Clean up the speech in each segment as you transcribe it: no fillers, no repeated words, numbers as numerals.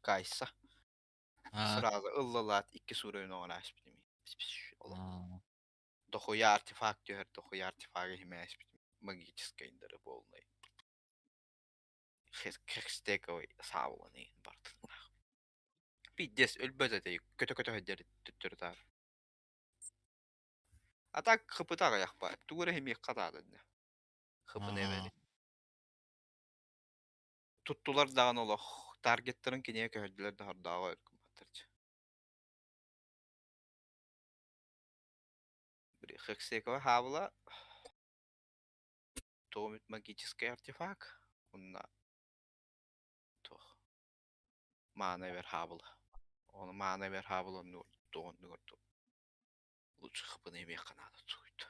Кайса. А, Сразу ыллалаат икки уровень оҥоро ааспытым. Олох а, дохуя артефакт түһэр, дохуя артефагы иһимээспитим. Магическайдары полный. Хекстековый саабыланы бартыннаах. Пиздец, өлбөт этэ, көтө-көтө сылдьар төттөрү-таары. А так хыпыта аҕыйах баар, тугу эрэ иһимиэххэ наада Хыпыны ага. эбэри. Туттулар даҕаны олох, таргеттарын кинигэ көһөрдүлэр да хордооҕо өлгүмматтар. Хексекова хаабыла туох магический артефакт уонна туох маана эбэр хаабыла. Ону маана эбэр хаабыла оннугар туох оннугар лучше хыпыны эмиэххэ наада сугуйт.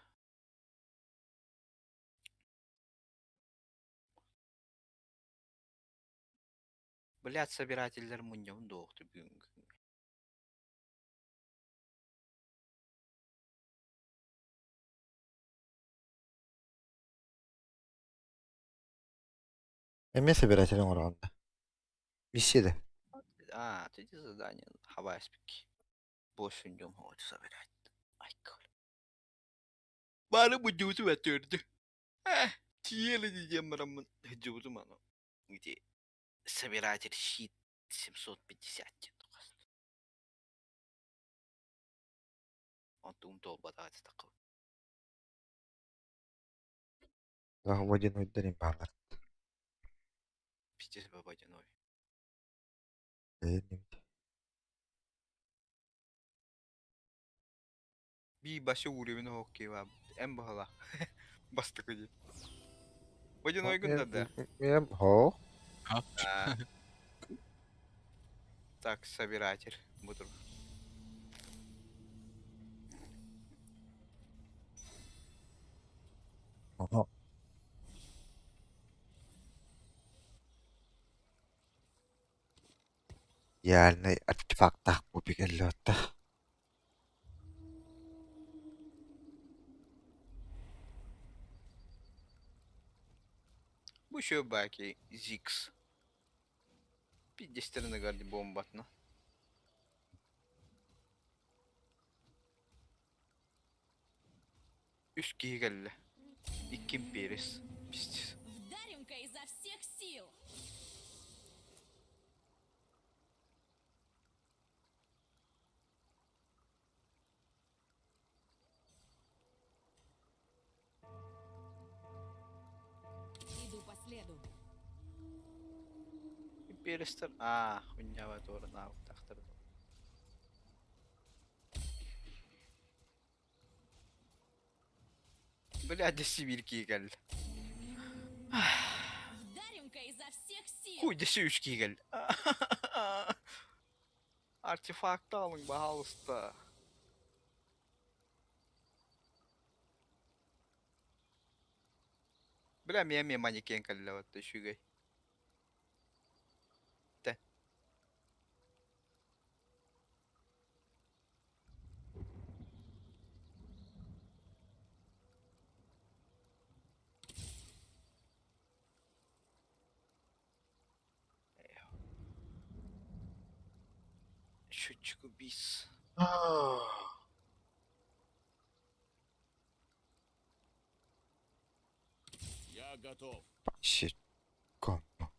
Блядь, собирателлэр мунньабын дуоҕуту бүгүҥҥү күҥҥэ. Эмиэ собиратель оҥороҕун да? Миссия да? А, ты задание хабаспики. Больше не могу собирать. Ай, Бары мунньубутум өтөрдү. Э, тиэлэ диэн бараммын сылдьыбытым аны. Ити собиратель щит 750 диэн тухаст. Онтум туолбатах этэ Водяной баалар. Пиздец водяной. Би башы уровень хоккей Эн баһыла. Бастакы дии. Водяной да? Хо. Так, собиратель. Буду. Оно. Идеальный артефактаах пупик эллиотта. Бу еще баки Зикс. Пиздестерine бомбатына. Үс киһи кэллэ. Икки имперец. Пиздец. Вдарим-ка изо всех сил! Иду по следу. Имперецтэр аа, хуйнява туоранаабыттаахтар Бля, десибир киһи кэллэ. Вдарим-ка изо всех сил! Хуй десе үс киһи кэллэ. Артефакты алың, пожалуйста. Бля, эмиэ манекен кэллэ вот үчүгэй. Тэ. Счетчик убийц. Я готов. Вообще комбо.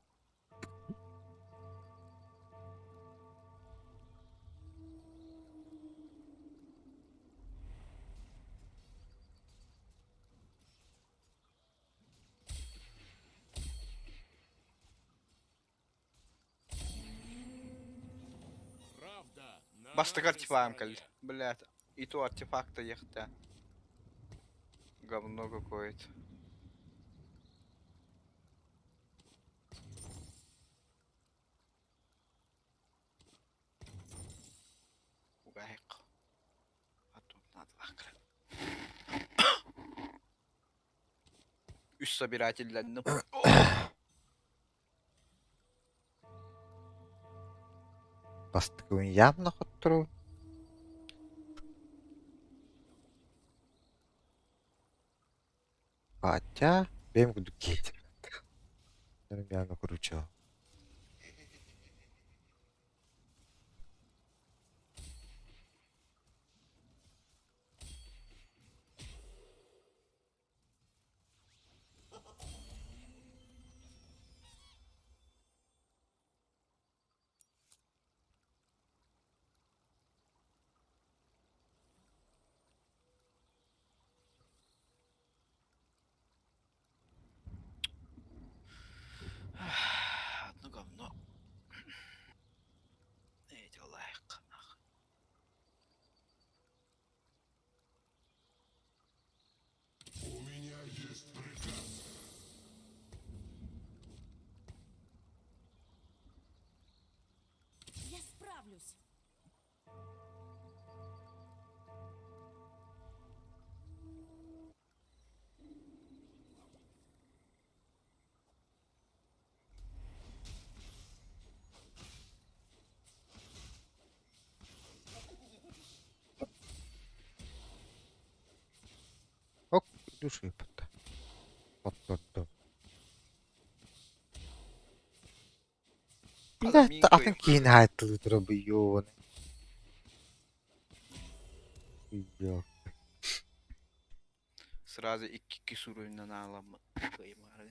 Правда на Бастакы нашей артефагым стороне. кэллэ. Блядь, и то артефакта ехта. Говно какое-то. Угайк. А тут надо лакры. Үс собирателлэнним. Бастакыбын явно хоттору. Хотя, бэйэм курдук киһи. Явно круче. Тороплюсь. Ок, души пытта. Оттотто. Хата Бля, мин атын кыайым. киһини хаайтылыы турабый ёбаный. Йо. Сразу икки суруйунан ааламмыт кыайымаары.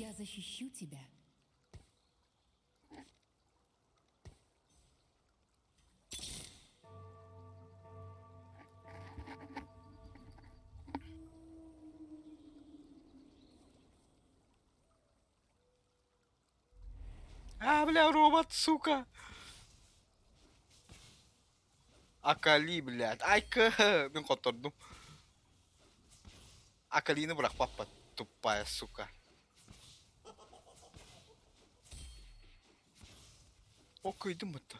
Я защищу тебя. А, бля, робот, сука! Акали, блядь. Айка! Мин хоттордум. Акалины бырахпаппат, тупая сука. О, кыйдым бытта.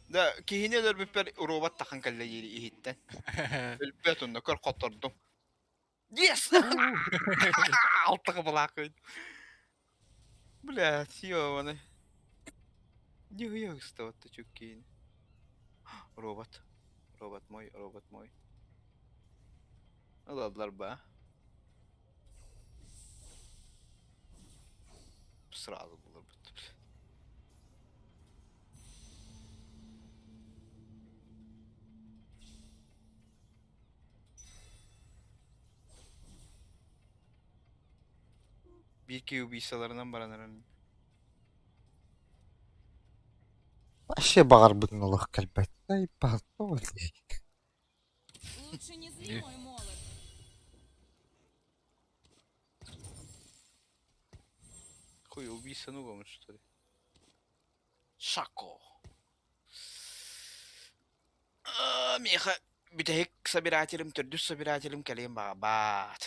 Да, киһини өлөрбүппэр робот тахан кэллэ диэри иһиттэн. Өлбөт онно көр хоттордум. Yes! Алтыга былаакыйд. Блядь, ёбаный. Нихуя ыстабатта чүккиин. Робот. Робот мой, робот мой. Ылаллар ба. Сразу буларбыт. Биир киһи убийстволарынан баран эрэн Вообще баҕарбытын олох кэлбэт. Лучше не зли мой молот. Хуй, убийствоны угоммут что ли? Шако. Миэхэ бүтэһик собирателым, төрдүс собирателым кэлиэн баҕарбаат.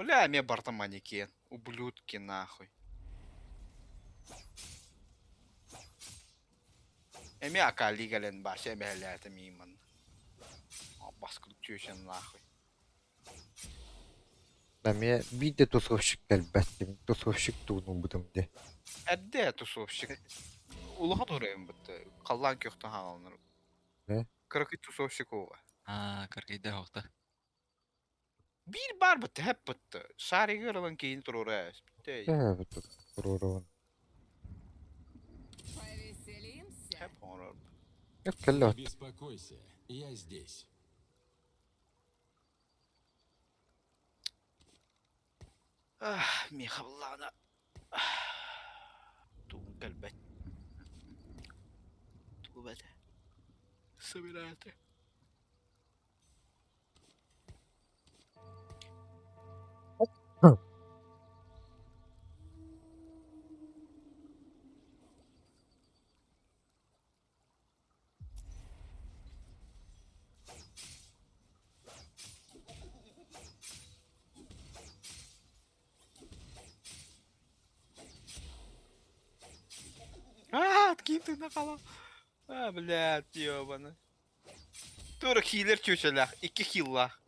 Бля, эмиэ барыта манекен. Ублюдки нахуй. Эмиэ Акали кэлэн Вася эмэһэлээтэ миин Баскыт түөсэн нахуй. Эмиэ биир да тусовщик кэлбэт тусовщик тугунуйбутум дии. Эрдэ тусовщик. Улахан урэйм бытты. Халлаан күөхтэн хааланар. Э? Кыракый тусовщик оҕа. Аа, кыргыйда оһохто. Биир баар бытты, хэп бытты. Шаригы ырылан киин туруора эспиттэй. Э, бут туруорун. Повеселимся. Хэп оҥорор. Кэллэ Не беспокойся, я здесь. Ах, миэхэ буллаҕына тугум кэлбэт. Тугу бэтэ? Собираете? А, ким ты нахала? А, блядь, ёбана. Тура хилер чүчэлээх, икки хиллаах.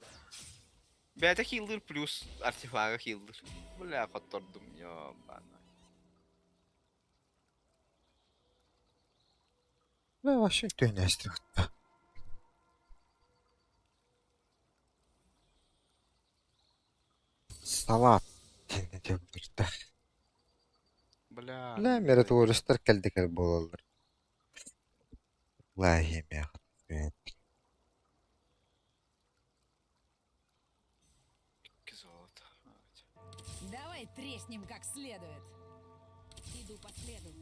Бэйэтэ хиллыр плюс артефага хиллыр. Бля, хоттордум, ёбана. Бля, вообще түнэстих. Салат диэн этэ Бля, Бля, миротворецтар кэлдикэр буолаллар. Лаһимиэх Икки золото. Давай треснем как следует. Иду по следу.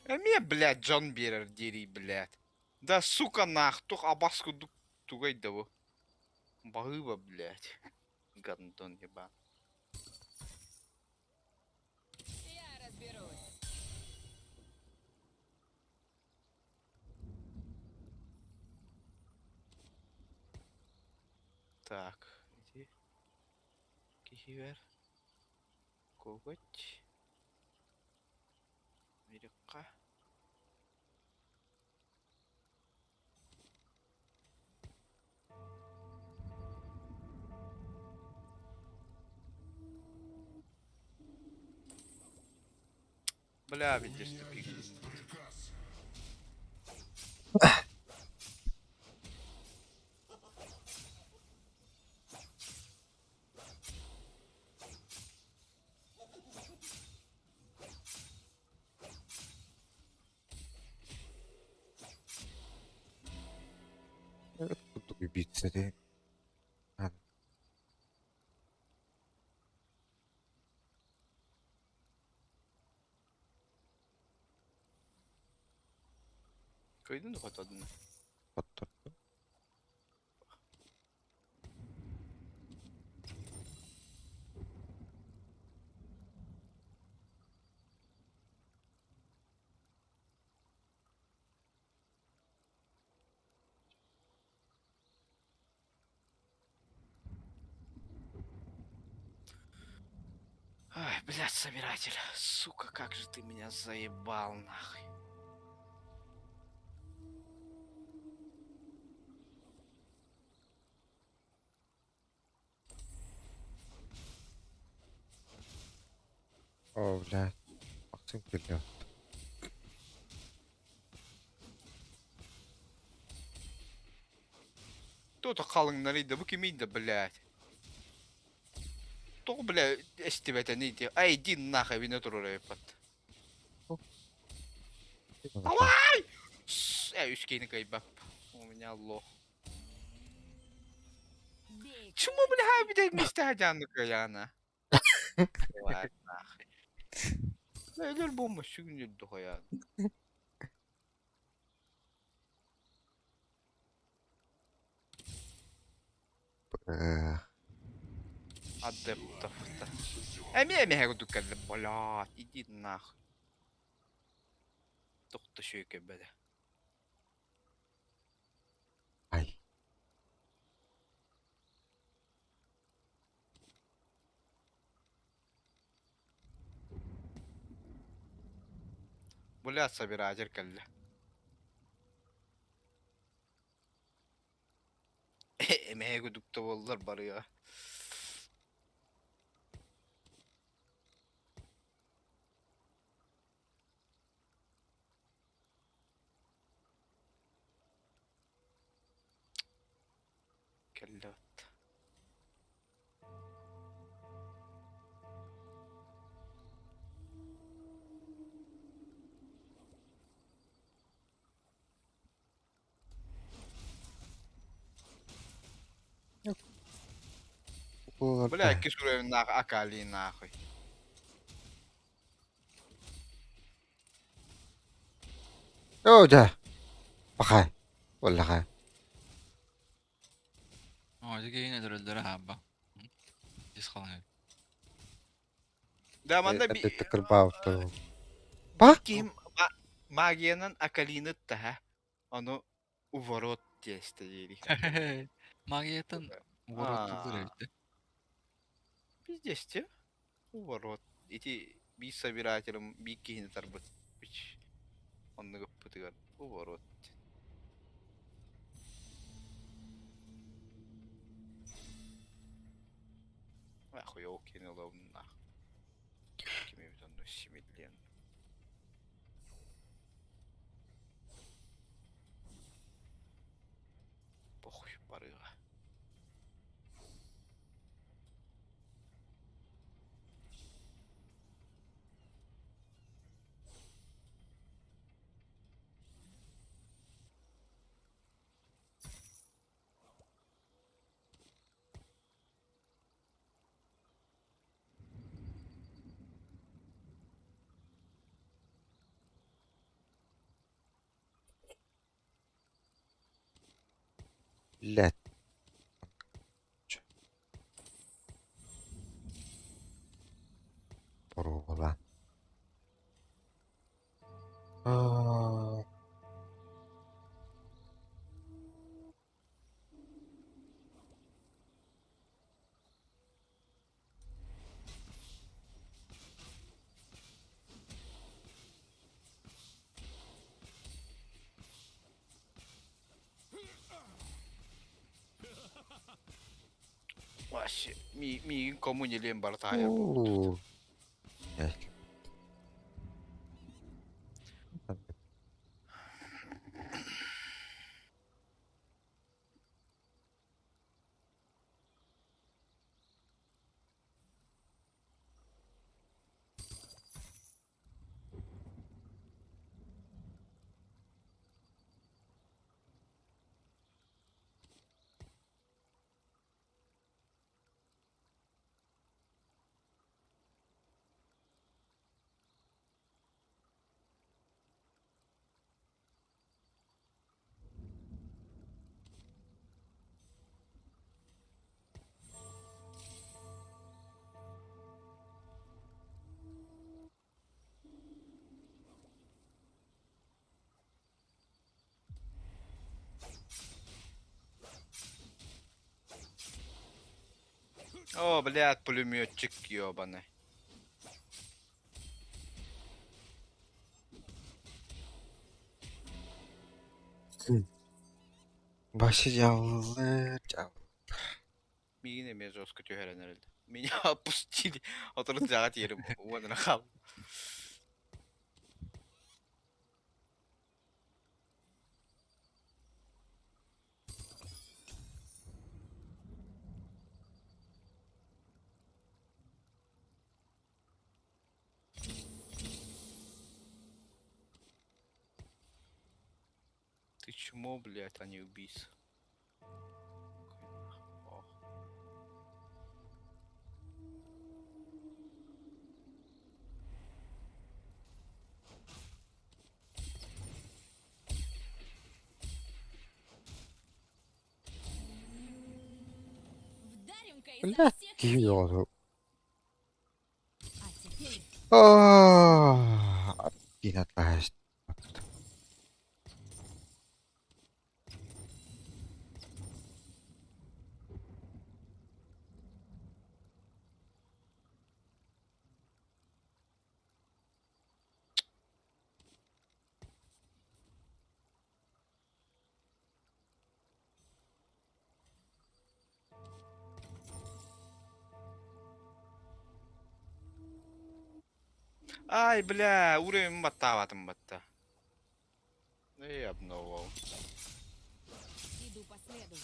Эмиэ, блядь, дьон биэрэр диирий, блядь. Да, сука, нах, тух абас курдук тугай да бу. Баһыыба, блядь. Гандон ебан. Я разберусь. Так, иди. Киһибэр коготь Америка. Бля, видишь, тупик. Приказ. Курдук убийца дии. Кыйдын хотодун. Оттор. Ай, блядь, собиратель. Сука, как же ты меня заебал, нахуй. О, блядь. Максим кэллэ. Кто-то халыҥнарый да, бу кимий да, блядь. Тоҕо, бля, эстибэтэний диye. Ай, иди нахуй, вино турар эппат. Давай! Үс киһини кыайбап. У меня лох. Бей. Чему, бля, бля, вместе хадяны кыяна? Давай, нахуй. Өлөр бомба сүгүн үрдү хоян. Э, Адептов. Эмиэ эмиэ курдук кэллим, блядь, иди нахуй. Тохто шөкөбөдө. Ай. Блядь, собиратель кэллэ. Эмиэ курдук да буоллар барыа. Кэллэ. Буолар Бля, да. иккис уровень нахуй, Акали нахуй. Оо, дьэ. Пахай. Уоллаҕа. Оо, ити киһини өлөрөллөрө хаалба. Ис халыҥ. Да, манна би... Эрдэттэн кырбаабыттар. Ба? Ким магиянан Акалины таһа, ону уворот тиэстэ диэри. Магиятын уворот А. эбит. Пиздец те. Уворот. Ити би собирателем би киһини тарбыт. Бич. Оннук ыппытыгар уворот. Ахуй ол кини ылабын нах. Кими бит онно симиллиэн. Похуй барыга. Блядь. Боруобалаан. Аа. Вообще, миигин коммунилиэн барытаайар буолбут. Уу. Блядь. О, блядь, пулеметчик ёбаный. Башы дьаалылар, Миигин эмиэ жестко түһэрэн эрэллэр. Меня опустили. Отырын дьаҕа тиэрим уонна хаал. Ты чмо, блядь, а не убийца. Ох. Вдарим-ка изо Блядь, всех киһи сил. оҕото. А теперь Аа, Киин Ай, бля, уровень баттаабатым батта. Эй, обновал. иду по следу.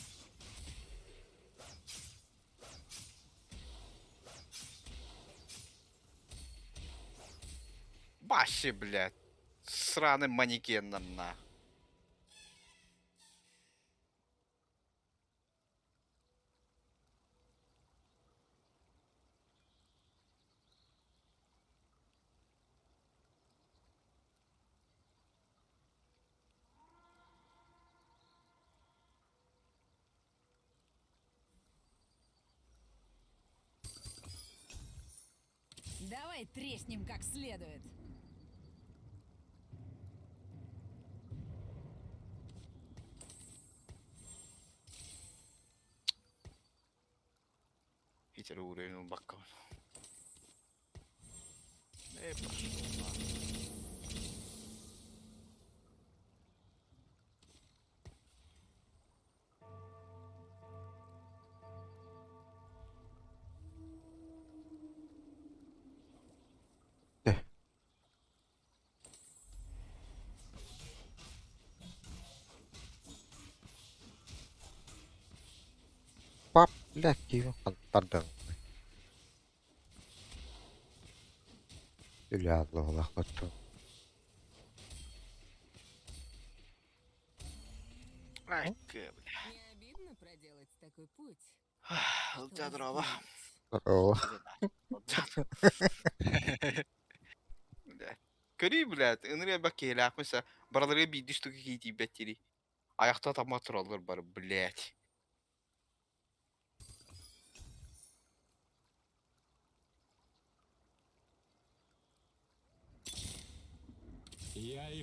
Баще, блядь. Сраный манекен нам на. Давай треснем как следует. Итер уровень ылбакка. Эй, пошел на. Пап, блядь, киһи хантардан. Үлэ аллаһ Ай, бля. Не обидно проделать такой путь. Ылдьаа дорообо. Блядь. Көрүй, блядь, ынырыа баккиһилээх миса бараларыгар биирдии штука киһи тиийбэт дири. Айахта таммат тураллар бары, блядь.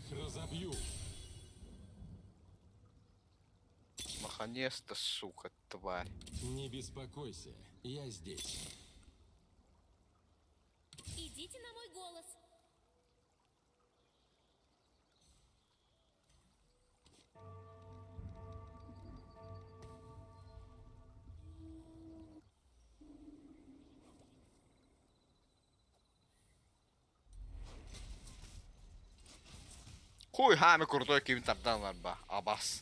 их разобью. Наконец-то, сука, тварь. Не беспокойся, я здесь. Идите на мой голос. Хуй хаами крутой ким тардан барба. Абас.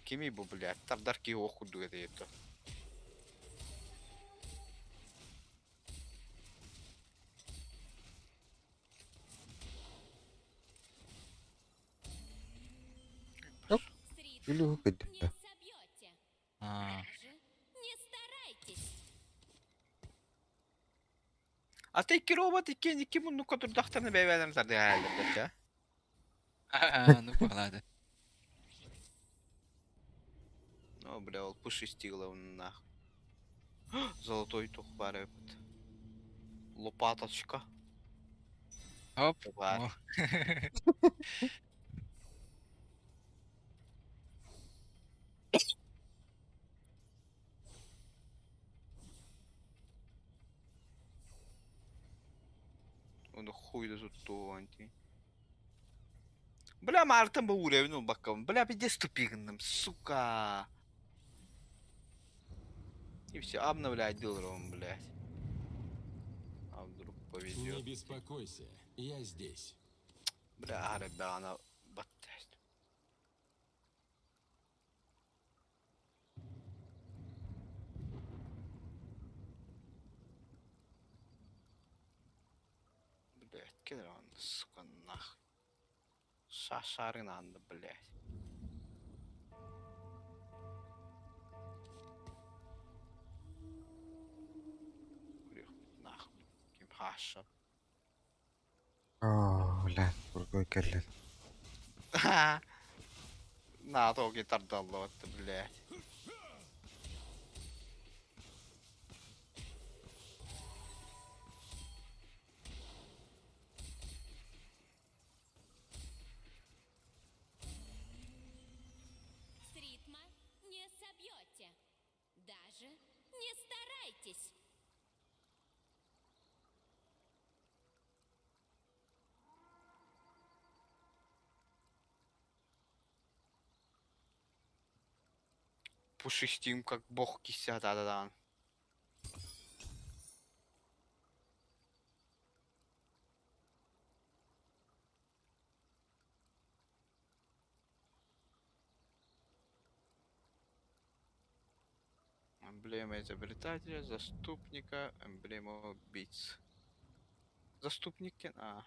Кими бу, блядь? Тардар ки ох курдук этэ С ритма Күлүгү не көдүттэ. собьете. Аа. Даже не старайтесь. А ты икки робот икки икки муннукка турдахтарына бэйбээлэрин тардыга Ну баҕалаата. Ну, бля, ол пушистила нахуй. Золотой тух бар эбит. Лопаточка. Хоп. Бар. О. Оны хуй да туттуон ти. Бля, Мартын бу уровень баккам. Бля, пиздец тупигным, сука. И все, обновляй дилером, блядь. А вдруг Не повезет. беспокойся, я здесь. Бля, ребята, баттест. Блядь, кидай сука, нахуй. Шашары надо, блядь. Нахуй. Ким хаша. Аа, бля, крутой кэллэ. На, токи тардалло, блядь. С ритма не собьете. Даже не старайтесь. Пушистим, как бог кися, да-да-да. Эмблема изобретателя, заступника, эмблема убийц. Заступник, а.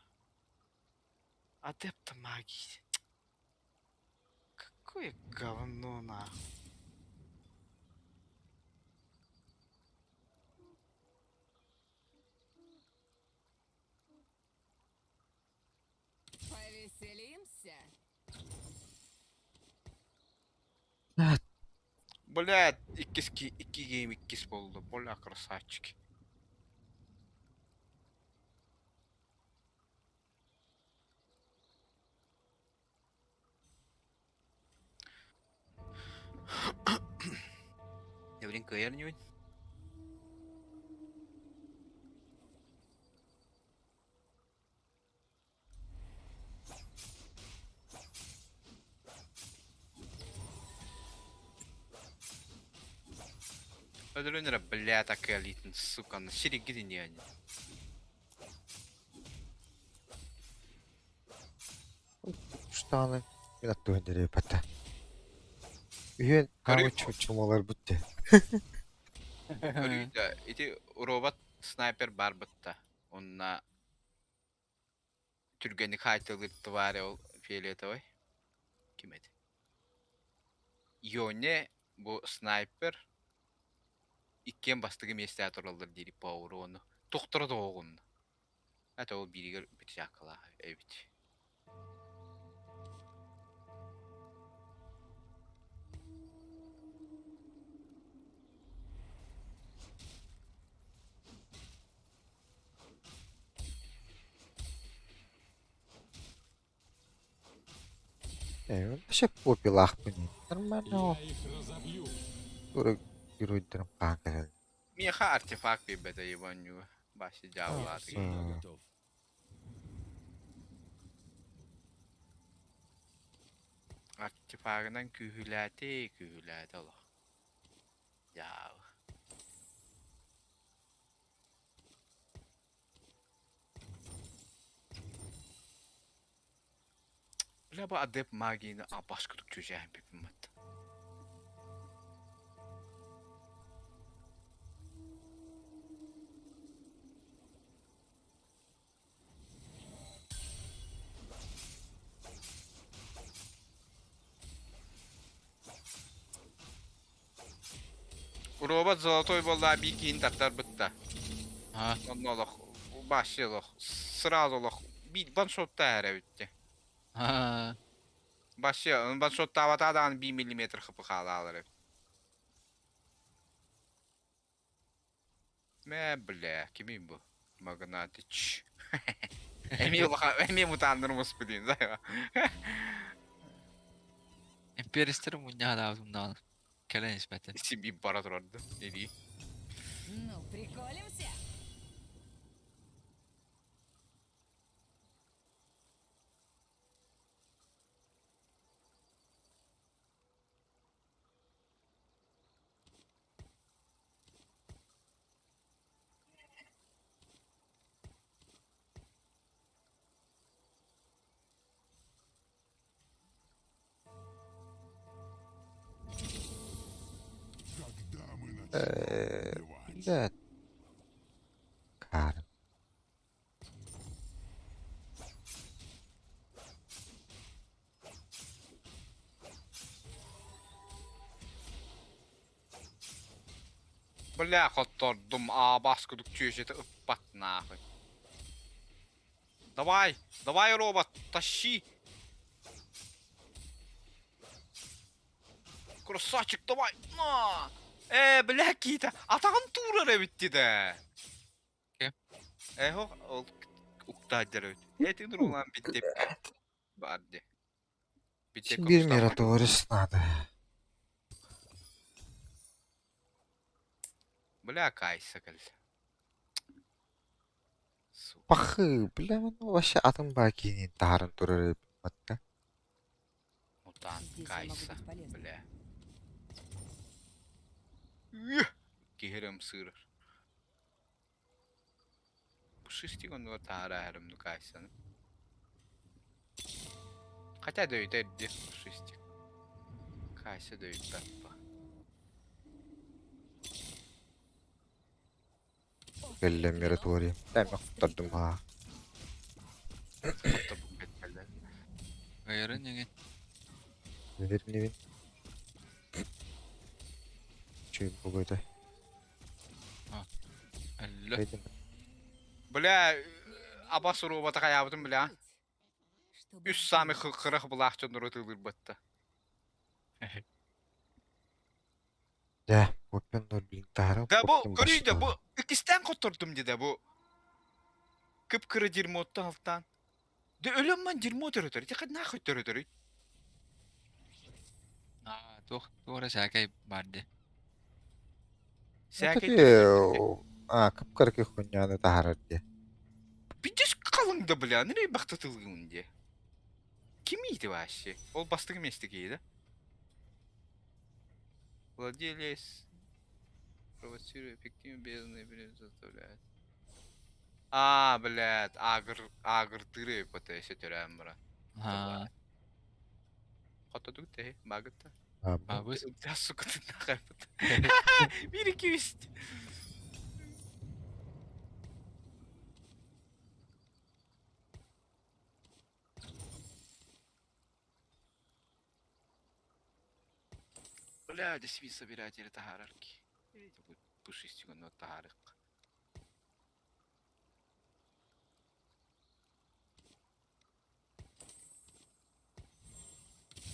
Адепта магии. Какое говно нахуй. Повеселимся? Бля, иккис икки гейм иккис болду. Бля, красавчики. Еврин кыйар Ödülünere бля такая элитный, сука, на середине они. Штаны. Мин аттыгын дерей патта. Үһүн Көрүй- хаамы чумалар бүтте. Көрүйдө, ити робот снайпер бар бытта. Онна түргени хайтылыр твари ол фиолетовый. Ким эти? Йоне бу снайпер иккен бастыгы месте туралдар дири по урону. Тохтора оғун. Это ол биригер бит жакала эбит. Э, вообще попилаахпын. Нормально. Я их разобью. Тура геройдарым хаан кэлэллэр. Миэхэ артефакт биэрбэтэ ебанньуга. Баси Я дьаабылаатыгын. всегда М. готов. Артефагынан күүһүлээтэ, күүһүлээтэ олох. Дьаабы. Бля бу адепт магияны абас курдук чүжээн биппиммат. Робот золотой буолла биир киһини тартарбыт да. А, Онно олох вообще олох сразу олох биир ваншоттаа эрэ эбит а, Вообще ваншоттаабатаа даҕаны биир миллиметр хп хаалаалар эбит. Мэ бля, кимий бу? Магнатич. Эмиэ улахан эмиэ мутааннар муспутун зайва. Империстер мунньаҕа даҕаны кэлэн испэтин. Сиби бара турарды. Иди. Ну, приколимся? Когда мы Э, начнем убивать? Бля. Карен. Бля, хоттордум, абас курдук чүөчэтэ ыппат нахуй. Давай, давай, робот, тащи. Красавчик, давай. На. Э, бля, киһитэ атаҕын туурар эбит да. Ким? Э, ол уктаадьар эбит. Этин рулан биттеп. Барды. Биттеп Биир миротворец надо. Бля, кайса кэл. Сука. Пахы, бля, ну вообще атын баа киһини таһааран турар эбит да. Мутант Здесь я могу Кайса. быть полезной. Бля. Үх! Киһирем сыырар. Пушистик оннугар таһара иһэрим ну Кайсаны. Хотя дөйүтэ эрдэ пушистик. Кайса дөйүппэппа. Кэллэ миротворец. Тэмэх туттардым аа. Хотто бу кэллэ. Ыйарын эҥин. Билэр Чүй бугуйда. Өллө. Бэйдин. Бля, абас робота хайаабытын бля. Чтобы Үс самый кырах булаах дьоннору тылырбатта. Дэ, опен нор блин таһааран Да бу поппин көрүй да бу баштаан. иккистээн хоттордум дии да бу. Кып-кыра дерьмоттан алтаан. Да өлөм ман дерьмо төрөтөр. Ити нахуй төрөтөрүй. Аа, туох туора сээкэй баар дии. Сээкэй Таки а кып-кыракый хуйняны таһаарар дии. Пиздец қалың да бля, нерей бахтатылгын де. Ким ити вообще? Ол бастығы месте да? Владелец провоцируя эффективно бездны заставляет. А, блядь, агр, агр тыры ПТС төрәм бара. Аа, Хотодук те, багыта. А, бабыс. Да, сука, ты нахуй. Бир iki үс. Бля, десви собиратели таһаарарки. Пушистик онно таһаарык.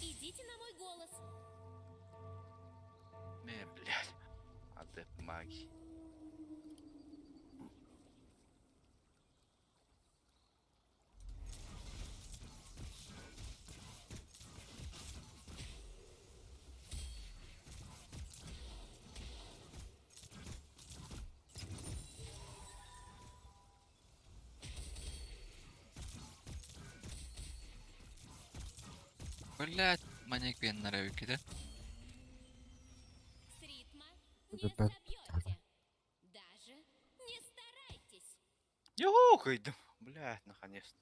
Идите на мой голос. Не, блядь. Адепт магии. Блядь, манекеннара эбиккитэ. С ритма не собьете. Даже не старайтесь. Юху, кыйдым. Блядь, наконец-то.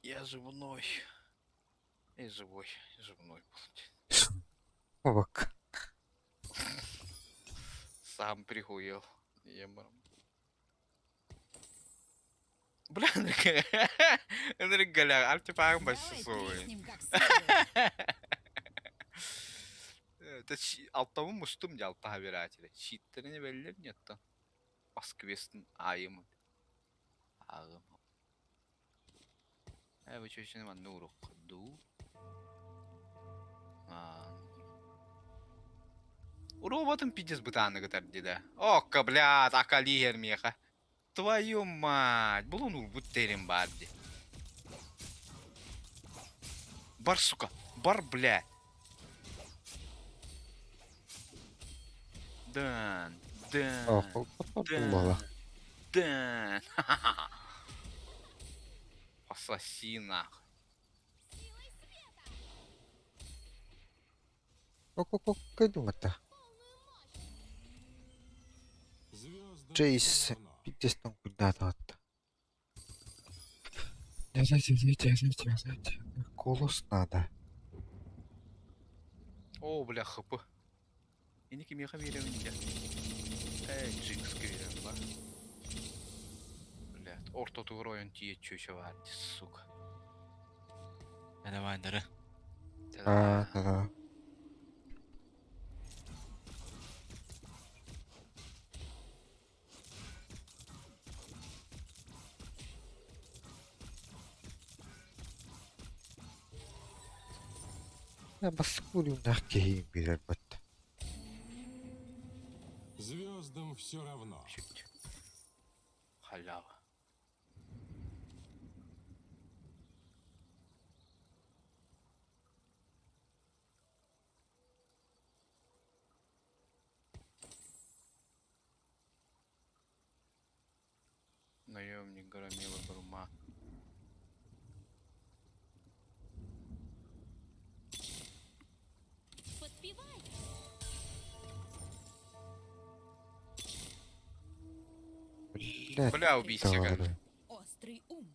Я живной. И живой, и живной был. Бак. Сам прихуел. Емаром. Бля, Эндрик Галя, артефакт Давай бассовый. треснем как следует. Алтабын мустум дьэ алтаһа биэрээчилэр. Щиттэрин эбэллэр нет Москвестын айым ааҕым. Ээ бу чүөчэни манна уруохха дуу? Уруобатын пиздец бытааны кытар дии да. Окка, блядь, акали иһэр миэхэ. Твою мать, булун урбут терин баар дии. Бар, сука, бар, блядь. Дэн, дэн, Буолла. дэн, дэн. Пососи нахуй. Силой света! Кокококкайдумата. Звездам Джейс все равно. пиздец кудаатаатта. Голос надо. О, бля, хп. Иники миэхэ биэрэбин дьэ. Ээ, Джинкска биэрэбин ба. Блядь, ортотугар ойон тиийэ чүөчэ баар дии, сука. Давай, А, да. Я баскулюнах киһи билэр бат. Звездам все равно. Чуть. Халява. Наемник Громила Брума. Подпевай! Блядь. Бля, убийся, товары. Острый ум.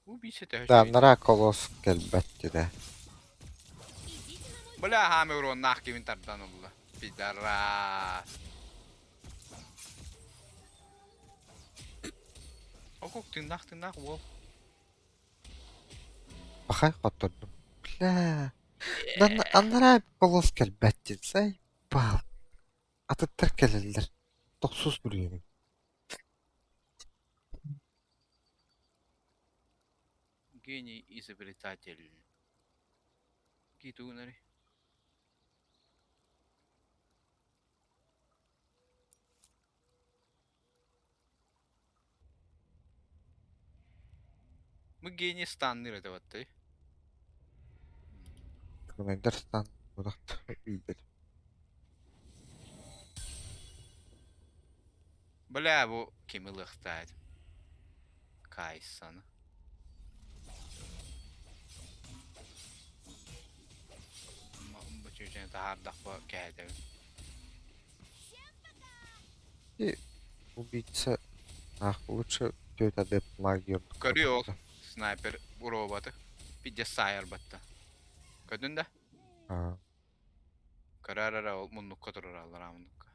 Убийся ты. Да, нара колос кэлбэт да. Идите на мой Бля, хаамы уруоннаах кимин тардан ылла. Пидорас. Окок тыыннаах тыыннаах уол. Пахай хоттордум. Бля. Аннара колос кэлбэт сай бал. Атыттар кэлэллэр. Тохсус бүрүөмүн. Гений изобретатель. Китунари. Мы гений станныр это вот ты. Комендерстан будат үйдер. Бля, бу кими лыхтает. Кайсан. Бу чүчен тахардахпа кээдэбин. Убийца. Ах, лучше тетя адепт магию. Көрүө ол снайпер уруобаты. Пиздец саайар батта. Көрдүн да? А, Көрөр эрэ ол муннукка турар аллараа муннукка.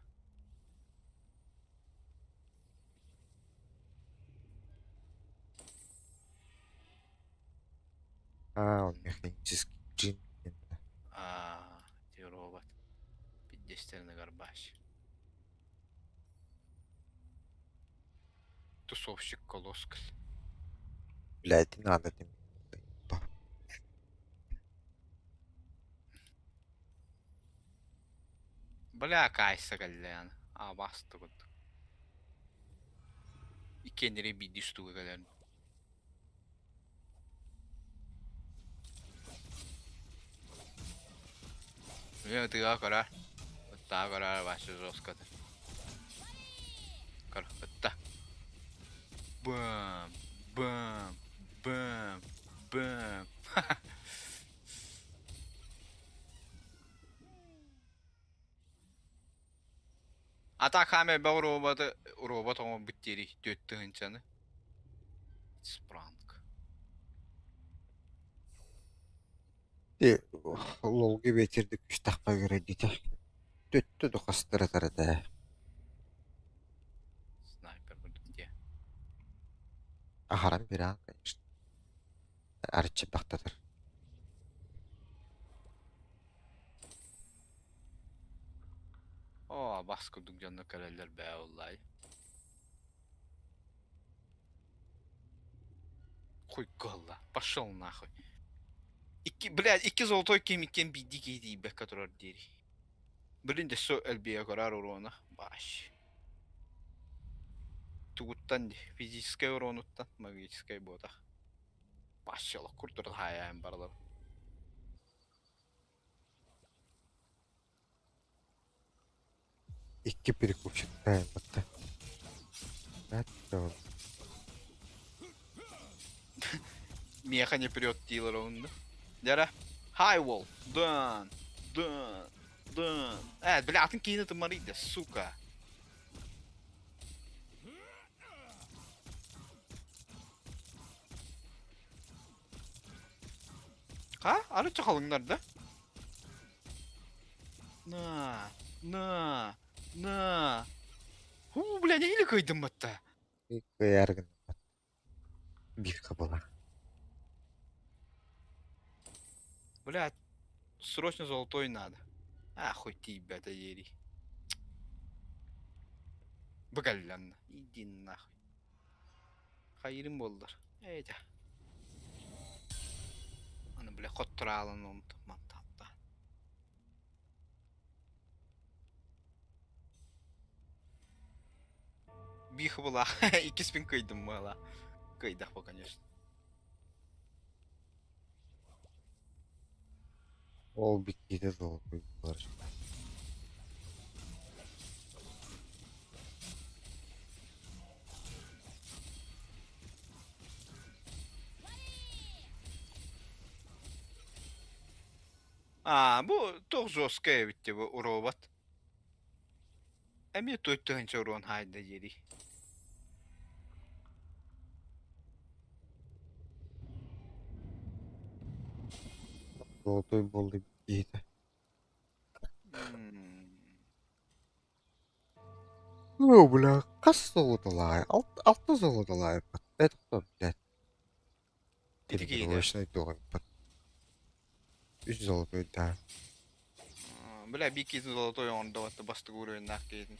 а, он механический джин. Аа, ти робот. Пиздецтерин гарбаш. Тусовщик колоскал. Блядь, не надо ты. Бля, кайса кэллээн. Аа, бастыгыт. Иккиэннэри биирдии устууга кэлэн. Бля, тыга көрөр. Ыттаа көрөр вообще жестко. Көр, ытта. Бам. Бэм, бэм, бэм. А так хаамай элбэх роботы робот оҥорбут диэри түөрт тыһыынчаны. Спранк. Лолга биэтирдик күстэххэ үөрэрдитэ. Төттө да хастыратар этэ. Снайпер курдук дии. Аһаран бирэҕин, конечно. Арчы бахтатар. Оо, бас курдук дьонно кэлэллэр бээ уллай. Хуй голла. Пошел нахуй. Икки, блядь, икки золотой ким иккиэн биирдии киһи тиийбэккэ турар диэри. Блин, дөссө элбиэ көрөр уруона. Баш. Тугуттан дии, физическэй уруонуттан, магическай буотах. Башчалах курдук хаайаан барылар. Икки перекупщиктаан батта. Это Меха не прет диилэр онно. Дьэрэ. Highwall. Done. Done. Done. Э, бля, атын киһини тымарыйда, сука. Ха? Арычча халыҥнар да? На, на, на. Хуу, бля, нэһиилэ кыайдым батта. Кыайар гыннарбат. Биир хабыла. Блядь, срочно золотой надо. А, хоть тиийбэтэ диэри. Быгалланна. Иди нахуй. Хайырым буоллар. Эйдэ. Аны бля хоттураалан онтум мантаатта. Биир хыбылаах иккиспин кыайдым мыала. Кыайдахпа, конечно. Ол биккиитэ золотой буолар. Аа, бу туох жесткай эбит дии бу робот. Эмиэ туой тыһыынча уруон хаайда диэри. Золотой буолла биккиитэ. Ну, бля, хас золотолаай? Алта золотолаайбыт. Это блядь. Ити киһитэ. Тренировочный туох Үс золотой да. Бля, биир киһитин золотой оҥордо бастакы уровеннаах киһитин.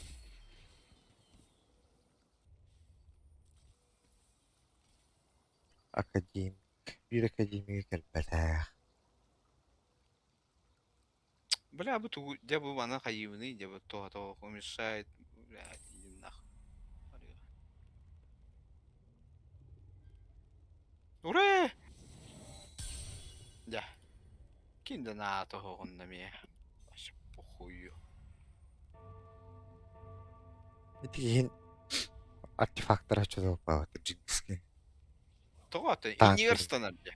Академик. Биир академига кэлбэтэх. Бля, бу тугу, дьэ бу маны хайыыбыный, дьэ бу туох мешает, бля, иди нахуй. Ура! Дьэ, ким да наата оһоҕунна эмиэ. Вообще похую. Ити киһин артефактара чудолпаабат Джинкски. Тоҕо аты? Танк Иннигэр ыстанар дьэ.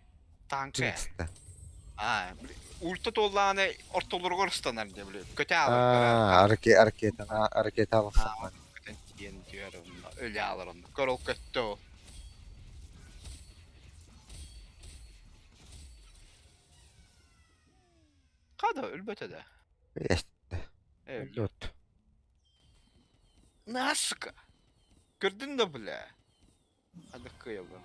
Танка. Джинкста. Аа, ульта туоллаҕына ортолоругар ыстанар дьэ, били. Көтө аалар. Аа, ракетана, ракета алсаммат. Көтөн тиийэн түһэр онно, өлө аалар онно. Көр ол көттө ол. Хада өлбөтө да. Эстэ. Өлдө. Өлбөт. Наска. Көрдүн да бля. Хада кыайылла.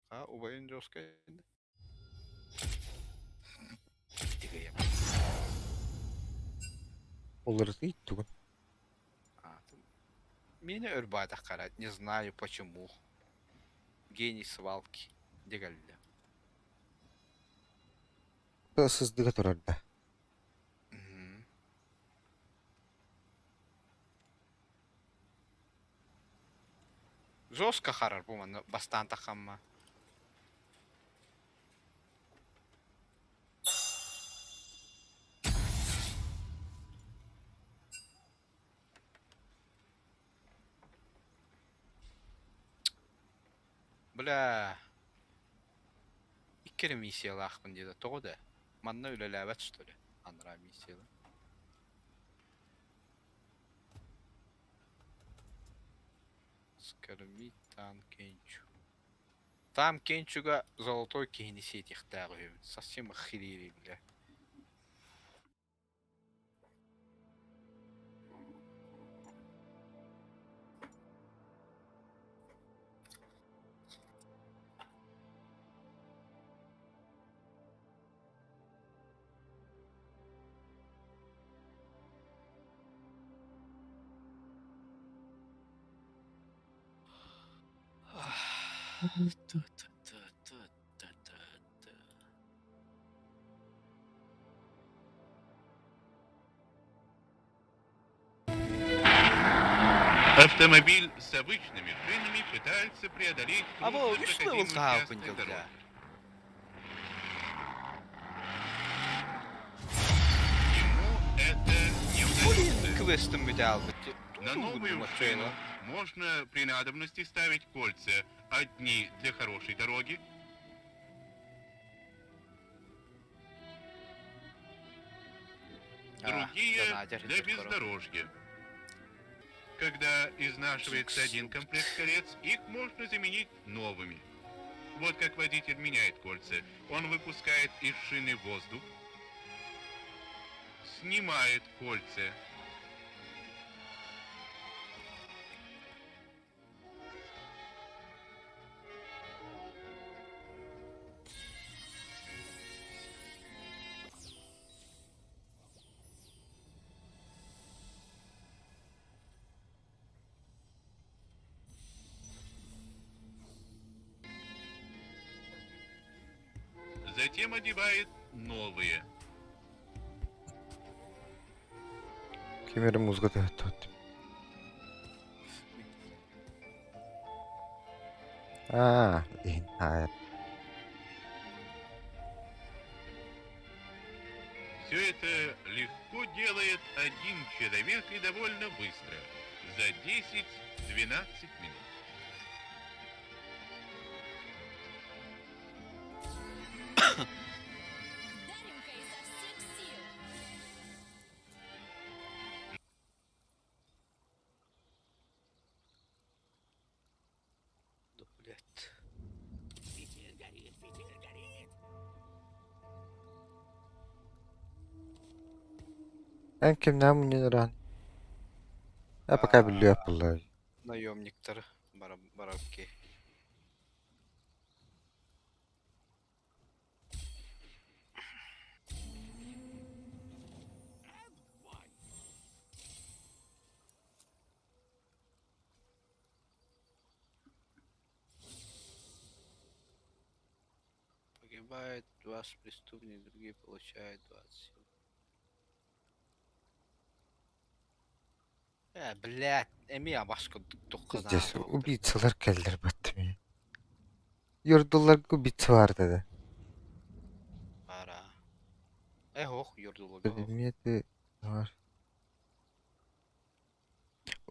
А, убайын жесткай. Уларытыы тугун? Меня өр баатах не знаю почему. Гений свалки. Дегалля. Сыздыга турар да. Жестко харар бу манна бастаан тахамма. Бля. Икки эрэ миссиялаахпын диэтэ. Тоҕо да? Манна үлэлээбэт что ли? Анараа миссияла. Скорми Тан Кенчу. Там Кенчуга золотой киһини сиэтиэхтээх үһүбүн. Совсем охерели, бля. Автомобиль с обычными шинами пытается преодолеть Або трудно үс level проходимую таһааппын участок дьыл дороги. Ему это не Блин, удается. квестым бүтэ аалбыт. На новую шину можно при надобности ставить кольца. Одни для хорошей дороги, другие для бездорожья. Когда изнашивается один комплект колец, их можно заменить новыми. Вот как водитель меняет кольца. Он выпускает из шины воздух, снимает кольца. Затем одевает новые. Ким эрэ музыка тыаһыттыбыт. Аа, иһин аайар. Все это легко делает один человек и довольно быстро. За 10-12 минут. Ударим-ка изо всех сил. Блять. Эн кимнээх мунньан ыраан? Ээ пока биллибэт буолла. Наемниктары барабки. Погибает ваш преступник, другие получают 20. Э, блядь, эмиэ абашка тухха Здесь убийцалар кэллэр баттым. Йордулларга убийца баар да. Бара. Э, ох, йордуларга. Предметы бар.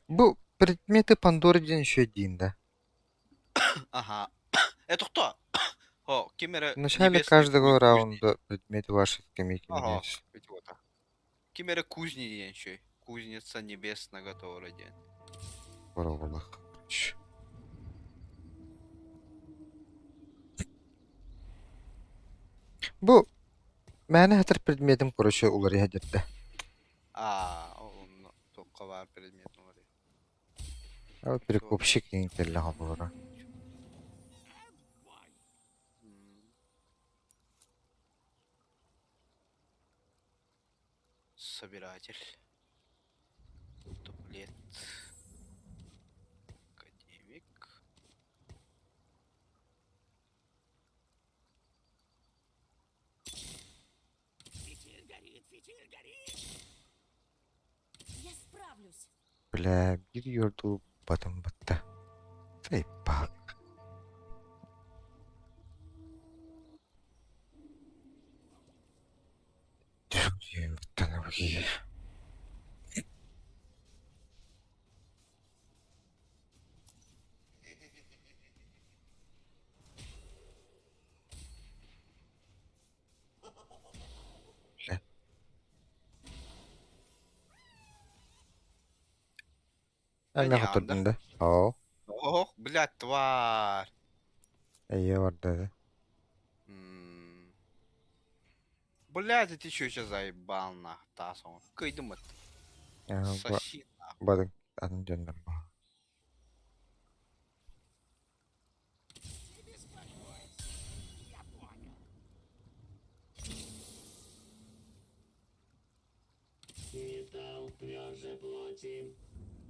Бу предметы Пандоры диэн еще диин да. Ага. Это кто? О, ким эрэ В начале небесный каждого кузни. раунда предметы вашей скамейки Ага. меняются. Идиота. Ким эрэ кузни диэн үчүгэй. Кузница небесного тора диэн. Бороболох, короче. Бу мээнэ хатар предметим, короче, уларыйа дьэрдэ. Аа, онно туохха баар предмет уларыйа. Ол перекупщик диэн кэллэҕэ буолара. Собиратель. Дуплет. Академик. Я справлюсь. Бля, биир юрдуу батым батта. Заебал. Эмиэ хотурдун да? Оо. Ох, блядь, тварь. Эйиэ барда да. М. Блядь, ты чё сейчас заебал нах, таас оҥор. Кыйдым ыт. Соси нахуй. Барын атын дьоннор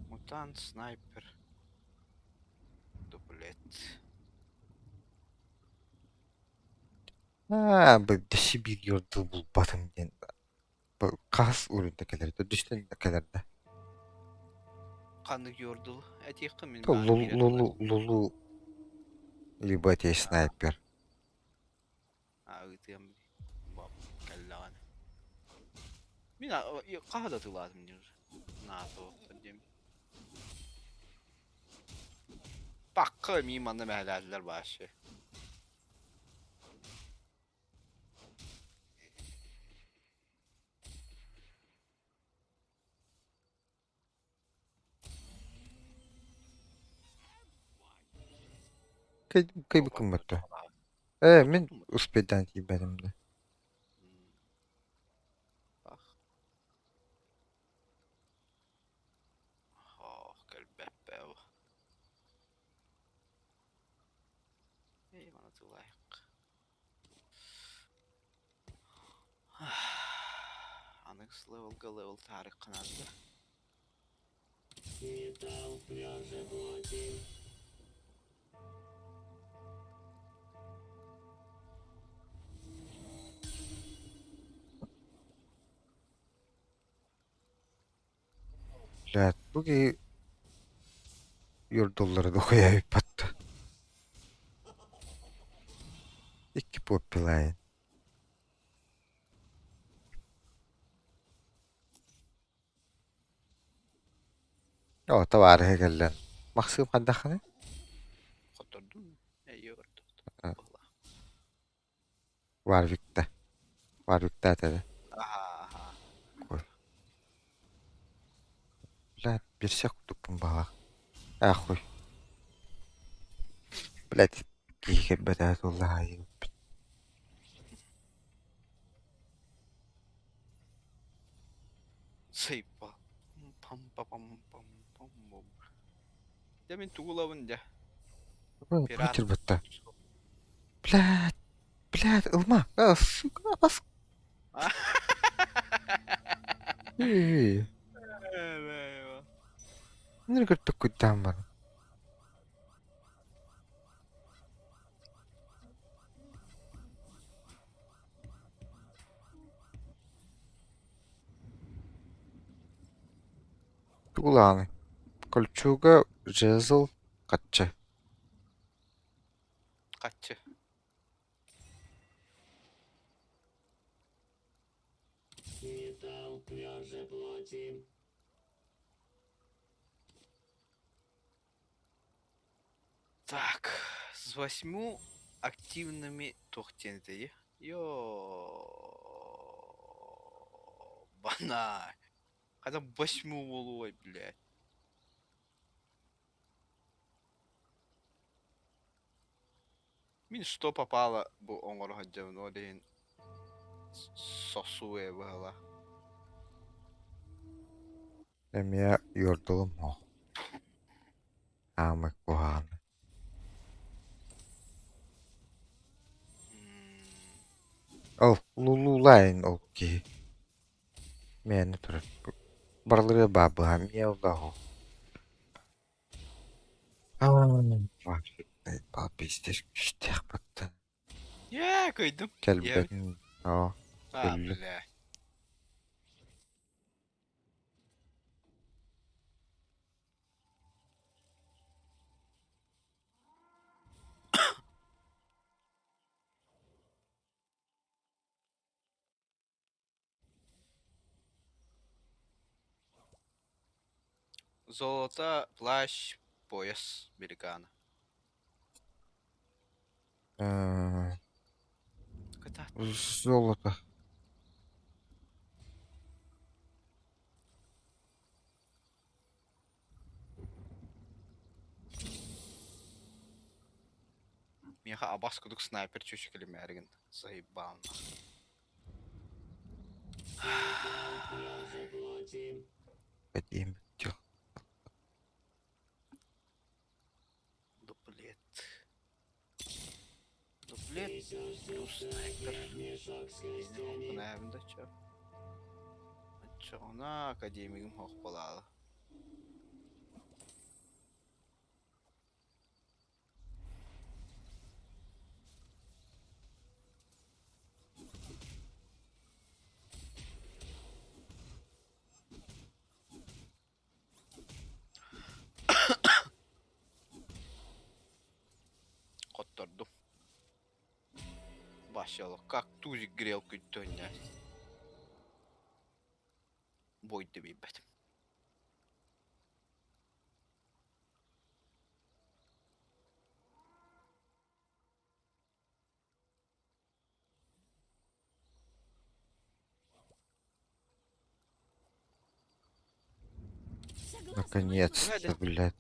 Мутант, снайпер. Дуплет. Аа, бу Сибиир юрдуу булбатым диэн хас уруйда кэлэр төрдүстэн да кэлэр да. Ханнык юрдул? Этиэххин мин То баар Лулу киирэн ылар. Лулу Лулу либо эти снайпер. Аа, ыытыам бап кэллэҕинэ. Мин хаһа да тылаатым дии НАТО диэм. Пакка мии манна мэһэлээтилэр вообще. Кыйбыккын Ээ, мин успейдаан тиийбэтим да. Ох, кэлбэппэ Эй, маны тылайык. Аныгыс левелга левел таарыкканаада. Блядь, бу киһи юрдуллары дохуйа ыыппатта. Икки поппилайын. Оо, табаарыһа кэллэн. Махсыым хайдаххыный? Хоттордум. Эй, Варвикта. Варвикта этэ Аха, Блядь, берсек курдукпун баҕа. Ахуй. Блядь, киһи кэлбэтэ туллаһайы. Сайпа. Пам па пам пам пам бом. Дьэ мин тугу ылабын дьэ? Пират. Бутта. Блядь, блядь, ылма. А, сука, ас. Эй, не көртөккүттээн баран. Тугулааны. Кольчуга, жезл, хаччы. Хаччы. Так, с восьму активными тухтенты. Йо, бана. Когда восьму волой, блядь. Мин что попало бу оҥоро сылдьабын ол иһин сосуу ээ быһалаах. Эмиэ юрдулум суох. Аамай куһаҕан. Ол лулуулаайын ол киһи мээнэ турар. Барыларыгар баар быһа эмиэ оллооҕу. Пиздец күүстээх баттан. Ээ, кыйдым. Кэлбэтин оо А, өллө. бля. Золото, плащ, пояс великана. Кытаат. Золото. Миэхэ абас курдук снайпер чүчүкэлимээригин заебал Этиим дьыл. Дуплет. Дуплет плюс снайпер. Кынайабын да чё. Оччоҕуна академигым суох буолаалы. Хоттордум. Вообще, как тузик грелку доння. Бойду билбэтим. Согласна, Наконец-то, блядь.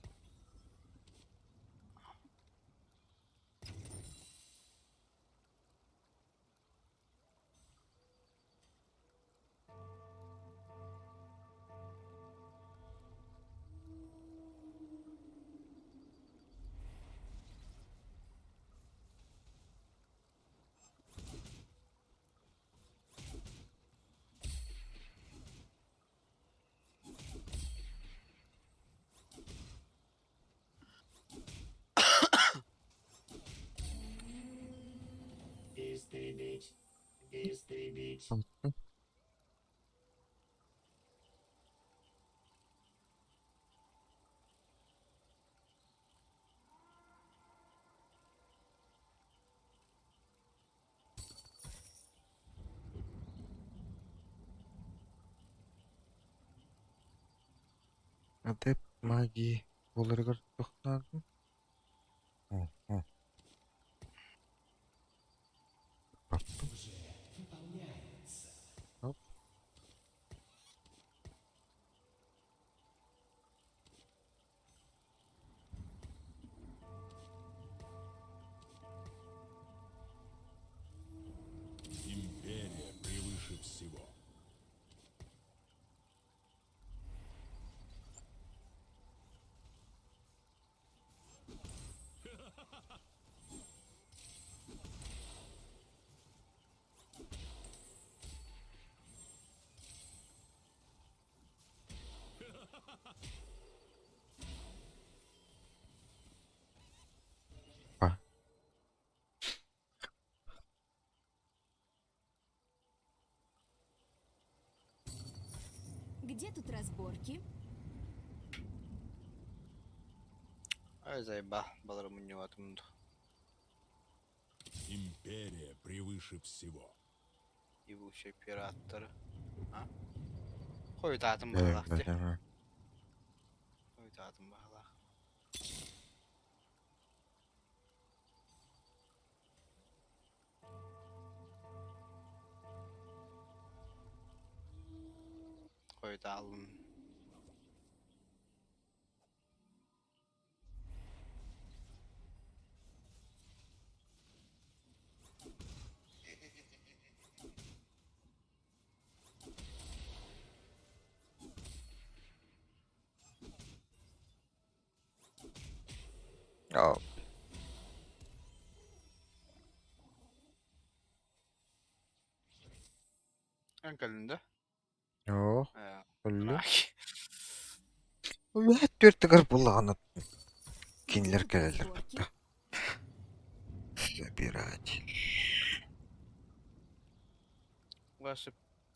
Адепт магии буоларыгар туохтаатым? О, Баппын. Оп. Империя превыше всего. Па. Где тут разборки? Ай заеба, балары мунньубатым дуо. Империя превыше всего. Ебучие пираттары. А? Хойутаатым баҕалаах дии. Э, Хойутаатым баҕалаах. Хойутаалым. О, Эн кэллин да? о, Ээ, өллө. Рак. Үһэ түөртүгэр буллаҕына Где кинилэр тут кэлэллэр разборки? батта. Собиратель. Ваши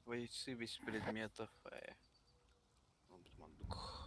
бойцы без предметов. Э. Мандук.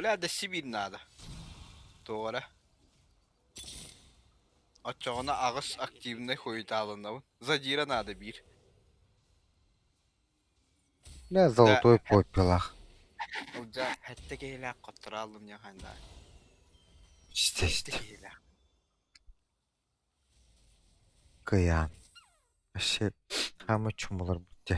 Бля, да Сибирь надо. Туора. Оччоҕуна аҕыс активнай хуйутааланабын. Задира надо биир. Бля, Да, золотой попелах. Ылдьа сэттэ киһилээх хотторо диэн ханна. Истэ Сэттэ истэ. киһилээх. Кыйаан. Вообще, хаама чумулар бүттэ.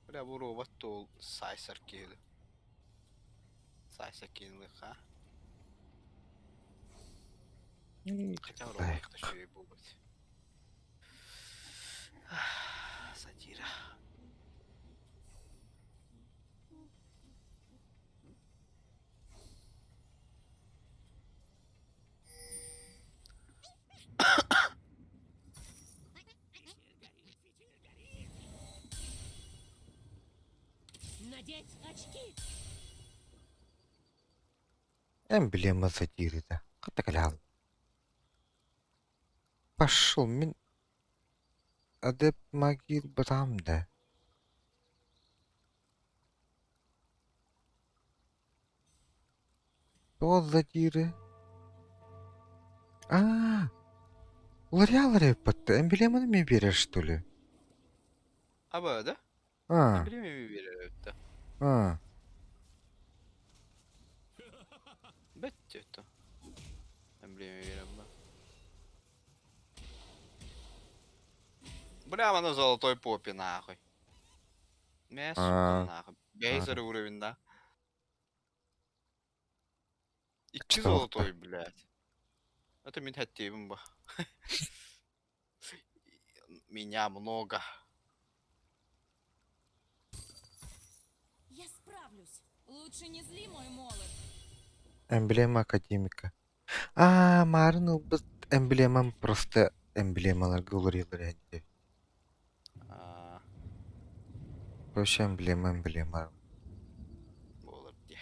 Бля, бу робот туол сайсар киһи. Сайсар киһи Хотя робот үчүгэй буолбут. Сатира. Надеть очки. Эмблема сатирыта. Хата кэлэҕин. Пошел мин адепт магии ылбатаҕым да. Тоҕо задиры? Аа, уларыйаллар эбит эмблеманы эмиэ биэрэр что ли? Аба да? Аа, Эмблема биэрэр эбит да. аа. Бэт это. Эмблема биэрэн ба. Бля, на золотой попе нахуй. Мэ, сука, Аа. нахуй. Бейзер уровень, да? Икки Что? золотой, блядь. Это мин хэттиэбин ба. Меня много. Я справлюсь. Лучше не зли мой молот. Эмблема академика. Аа, марын ылбыт эмблемам просто эмблемаларга уларыйаллар эбит. Аа, Вообще эмблема эмблема. буолар дии.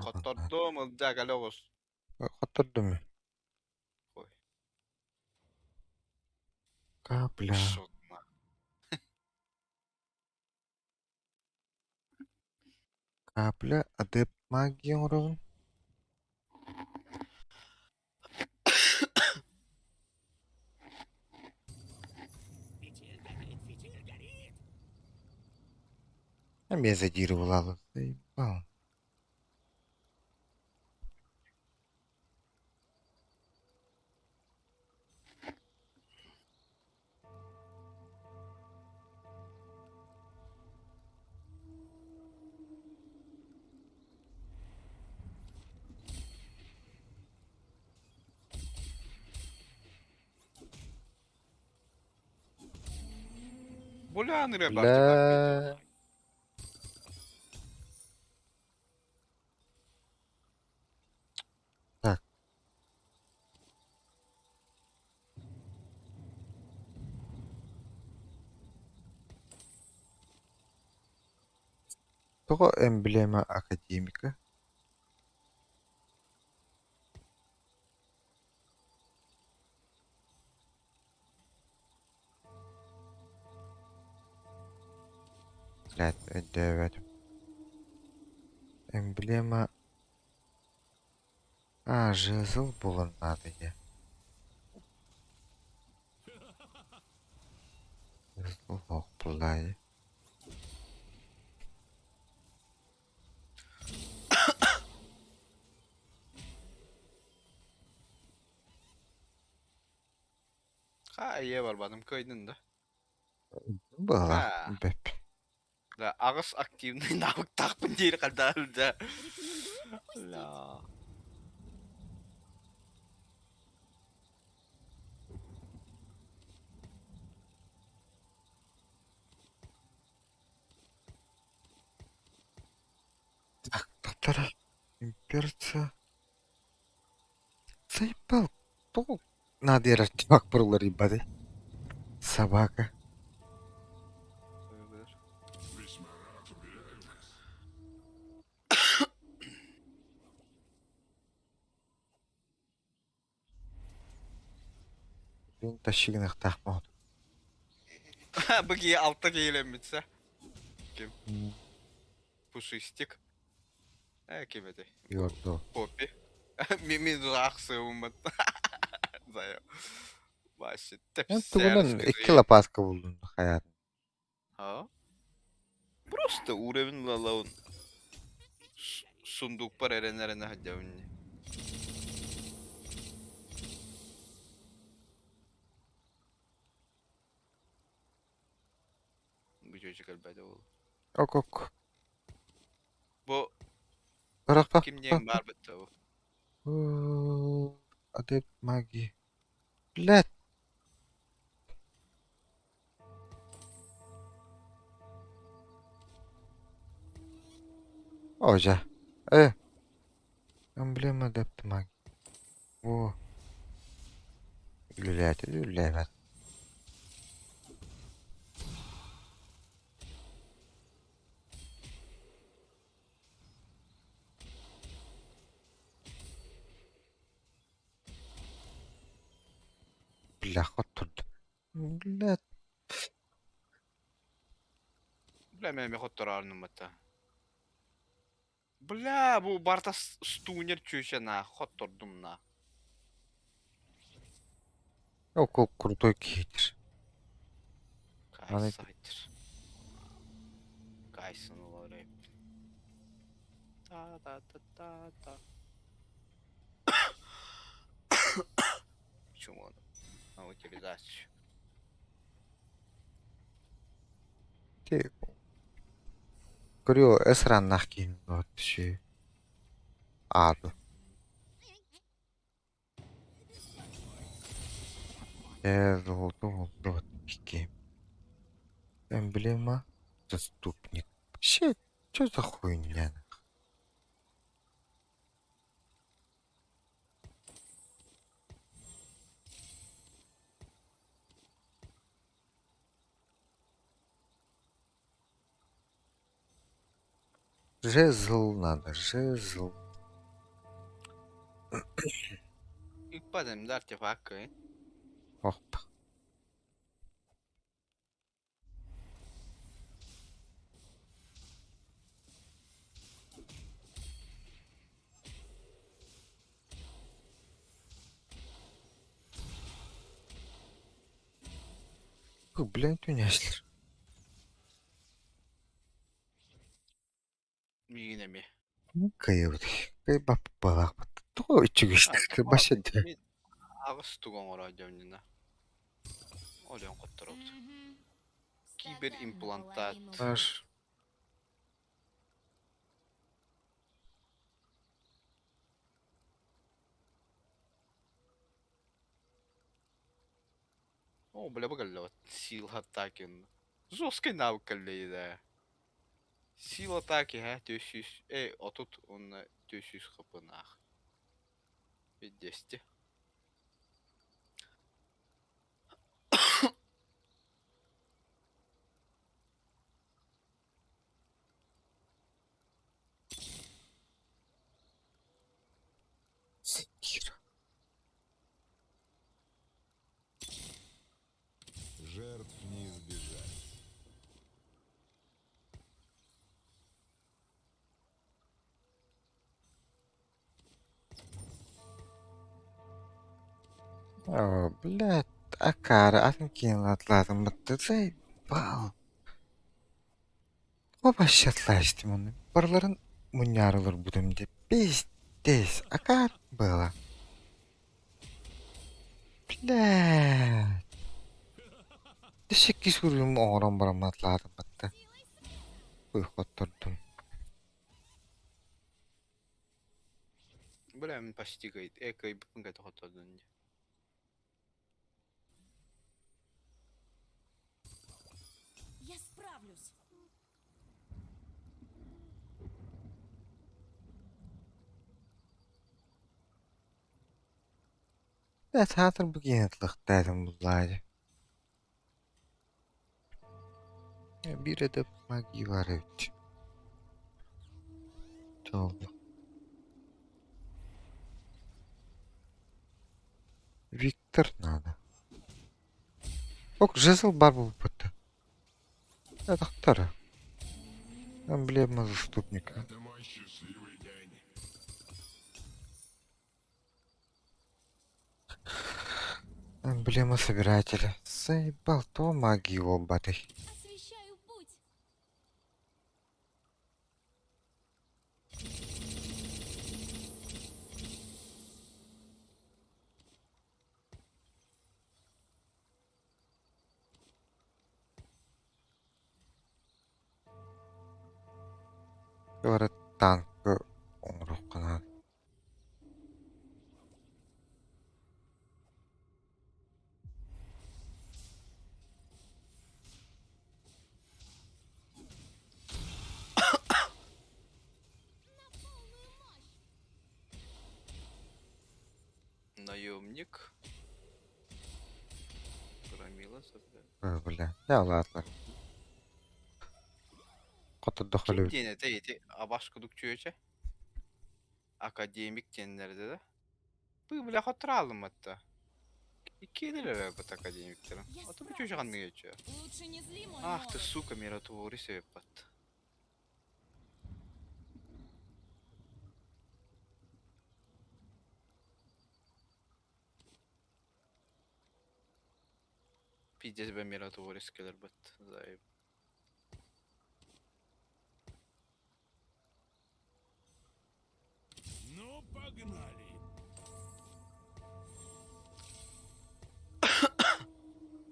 Хоттордум, ылдьаа кэлэ оҕус. Хоттордум. Ой. Капля. Пошёл на. Капля адепт магии оҥоробун. Эмиэ задиры булаалар. Заебал. Бля, ныря Бля. Так. Тоҕо эмблема академика? Блядь, өйдөөбөтүм. Эмблема А, жезл буолан наада дии. Жезл суох буоллаа дии. Ха, ийэ барбатым кыайдын да. Быһалаах Аа. бэп. Да, аҕыс активный навыктаахпын диир хардаар да. Рекомендую. пропустить. Ля. Так, татара имперца. Заебал. Тоҕо наадыйар артефакт барылар ебаный. Собака. Весьма рад, уверяю вас. Блин, тащигыныахтаах моһот. Бу киһи алта киһилэммитсэ. Ким? Пушистик. Э, ким этэй? Йордо. Поппи. Мин ахсыыммын. Зая. Вообще Эн тугунан тэпсээр икки лопатка буллун хайаатын. А? Просто уровень лалаун. Сундукпар эрэнэрэнэ сылдьабын Бу чүөчэ кэлбэтэ ол. Ок ок. Бу Ырах ким диэн баар бытта бу? Адепт магии. Блядь. О, дьэ. Э. Эмблема адепт магии. О. Үлэлээтэ үлэлээбэт. Бля, хоттордум. Бля. Бля, мен хоттораарныммата. Бля, бу барта стунер чүчэ на хоттордум на. Окол крутой киһитир. Аны Кайсайтыр. Кайсын олорой. Та та та та та. Почему он? На утилизацию. Ти Көрүө эс раннаах киһини түшүү аады. Ээ, золото булду икки. Эмблема заступник. Вообще, что за хуйня? Жезл надо, жезл. Ыппат эмдэ артефакка Оп. Бу блин түнэслэр. Миигин эмиэ. Кыайабыт. Кыайбаппалаахпыт. Тоҕо үчүгэйдик баша дии. Мин аҕыс тугу оҥоро дьонньуна. Олеон хотторобут. Мгм. Киберимплантат. Стакан наполовину. Аш. О, бля, бу Сила атаки. Жесткий навык кэллэйдэ. Сила атаки, һэ, түс э, отут уонна түс хапынаах. Пятьдесят. Секира. Жертв не избежать. О, блядь, акаары атын киэн атлаатым бытты заебал. О башатлаачтым ону. Барыларын мунньаарылар бутум деп пиздец акаар была. Блядь. Иккис уруйум оҥорон баран атлаатым батта. Ой, хоттордум. Бля, мин почти кыай э кыайбыппын кытта хоттордун дии. Я справлюсь. Бля, саатар бу киһини тылыктаатым буллаадьы. Биир эдэр магия баар эбит. Туолла. Виктор надо. Ок, жезл бар буолбут. Атахтара. Эмблема заступника. Это мой счастливый день. Эмблема собирателя. Заебал, то магии обатай. Освещаю путь. Говорят, танк оҥоруохха наада. Наемник. Громила, бля. Ой, бля, дьэ улаатылар. Хоттордох Ким өлөбүт. диэн этэй ити абас кудук чүөчэ? Академик диэннэрдэ да? Бу бля хотраалымматта. Иккиэнэр эрэ бат академиктара. Я Ото бу чүөчэ справлюсь. ханнык ече. Лучше не зли мой Ах ты молот. сука, миротворец бат. Пиздец бе миротворец кэлэр бат. Заеб. Ну, погнали.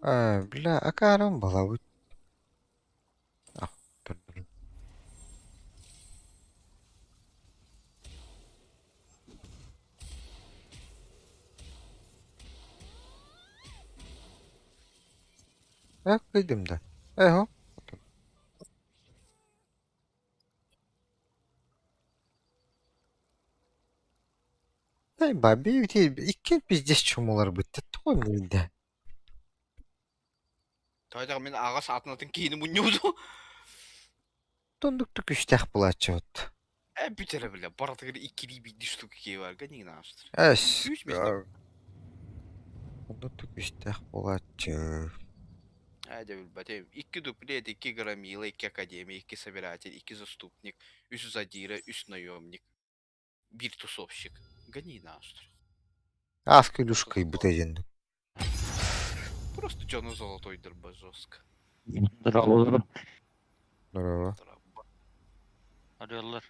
Э, бля, акаарым балабыт. Ах, турдум. Э, кыйдым да. Эһо. Эй, баби, икки пиздец чумулар бытта, тоҕо миидэ. Тойдох мин аҕас атынатын киһини мунньубутум. Тондук күштээх булааччыбыт. Э бүтэрэ бile барытыгар иккилии биирдии штука киһи барга нигин аастыр. Эс. Үс миэстэ. Оннук күштээх буолааччы. Ээ дьэ билбэтим. Икки дуплет, икки громила, икки академия, икки собиратель, икки заступник, үс задира, үс наемник, биир тусовщик. Гони наастыр. Аас күлүш кыйбыт эдин. Просто дьону золотойдурба жестко. Здорово. Здорово. Arıyorlar.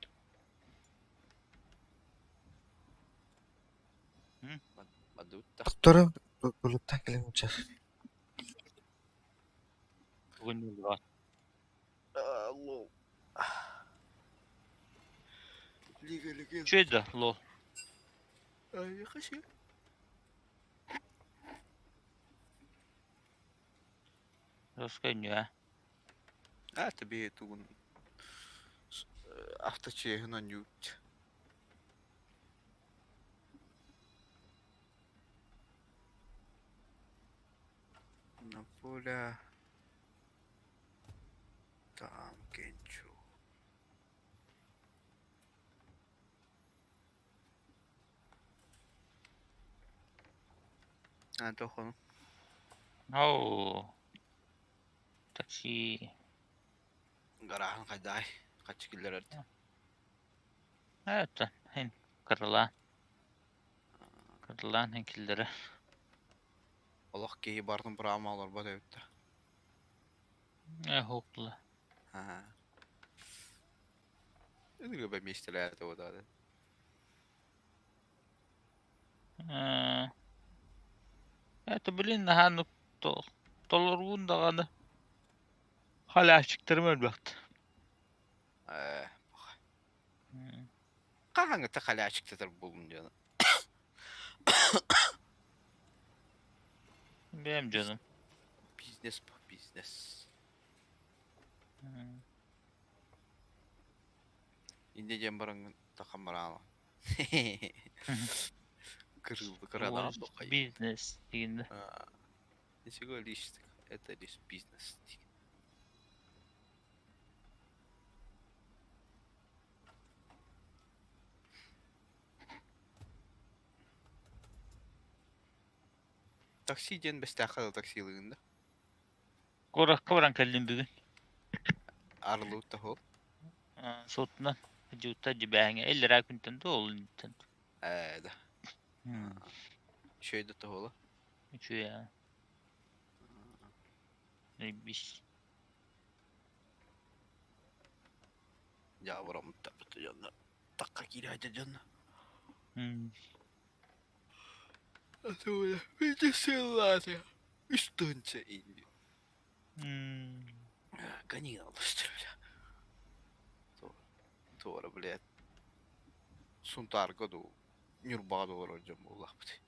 Мадутта. Докторым кулуптан кэлэн учас. Bugün var. Лол. Лига легенд. Что это? Лол. Я хочу. Русская А тебе тугун авточеһынан ньют. На поле там кенчу. А, тохон. Оу. Такси. Гарахан хайдай. Хачы киллерерд. Это. Хин. Кырыла. Кырылан хин киллere. Олох киһи бартын быраама олорбот эбит. Э, хокла. Ага. Это бе миэстэлээтэ буолаады. Э, Это, блин, наһаа толоруун даҕаны халявщиктарым өлбөхт. Ээ, М. Хаһааҥҥыта халявщиктатар буоллум диэн. Бэйэм дьонум. Бизнес по бизнес. Инде диэн бараҥҥын тахам бараала. Кырыылды кырадаҕа тоқай. Бизнес дегенде. Ничего лишних, это лишь бизнес. Такси диэн Бэстээххэ да таксилыгын да? Куоракка баран кэллим бүгүн. Арылыбыт да ол. Сотунан дьуутта дьибээҥҥэ иллэрээ күнтэн да ол инниттэн. Ээ да. Үчүгэй да тоһуола. Үчүгэй аа. Бис. Дьаабырам таппыт дьонно. Такка киирээччи дьонно. Види сыллааты. Үс тыһыынча инди. Гони алыстыр бля. Туора, блядь. Сунтаарга дуу, Ньурбаҕа дуу олорор дьон буоллахпыт.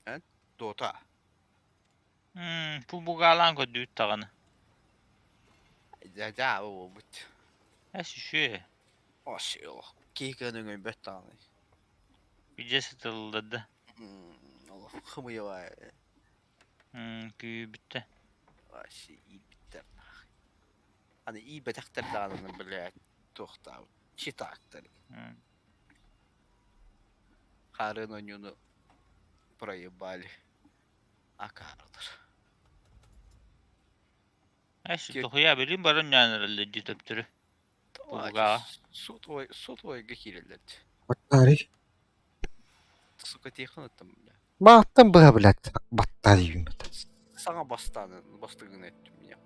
Эн? Дота. Пубугаалаан көрдүүт даҕаны. Дьэ, буолбут. Эс үчүгэй. Ос олох киһи кыан өҥөйбөт даҕаны. Видео сытыллар да. Олох хымыйабай. Күүбүттэ. Вообще иирбиттэр. Аны иирбэтэхтэр даҕаны блядь туохтаабыт читактар. Хаарыан оонньууну проебали. Акаарылар. Эс дохуя билин баран ньааныраллар дии төптөрү. Пубугаҕа. Сотовой сотовойга киирэллэр. Баттаарый. Сука тиэхин оттон бля. Бааттан быһа блядь, баттаа диибин. Саҥа бастааны бастыгын эттим я.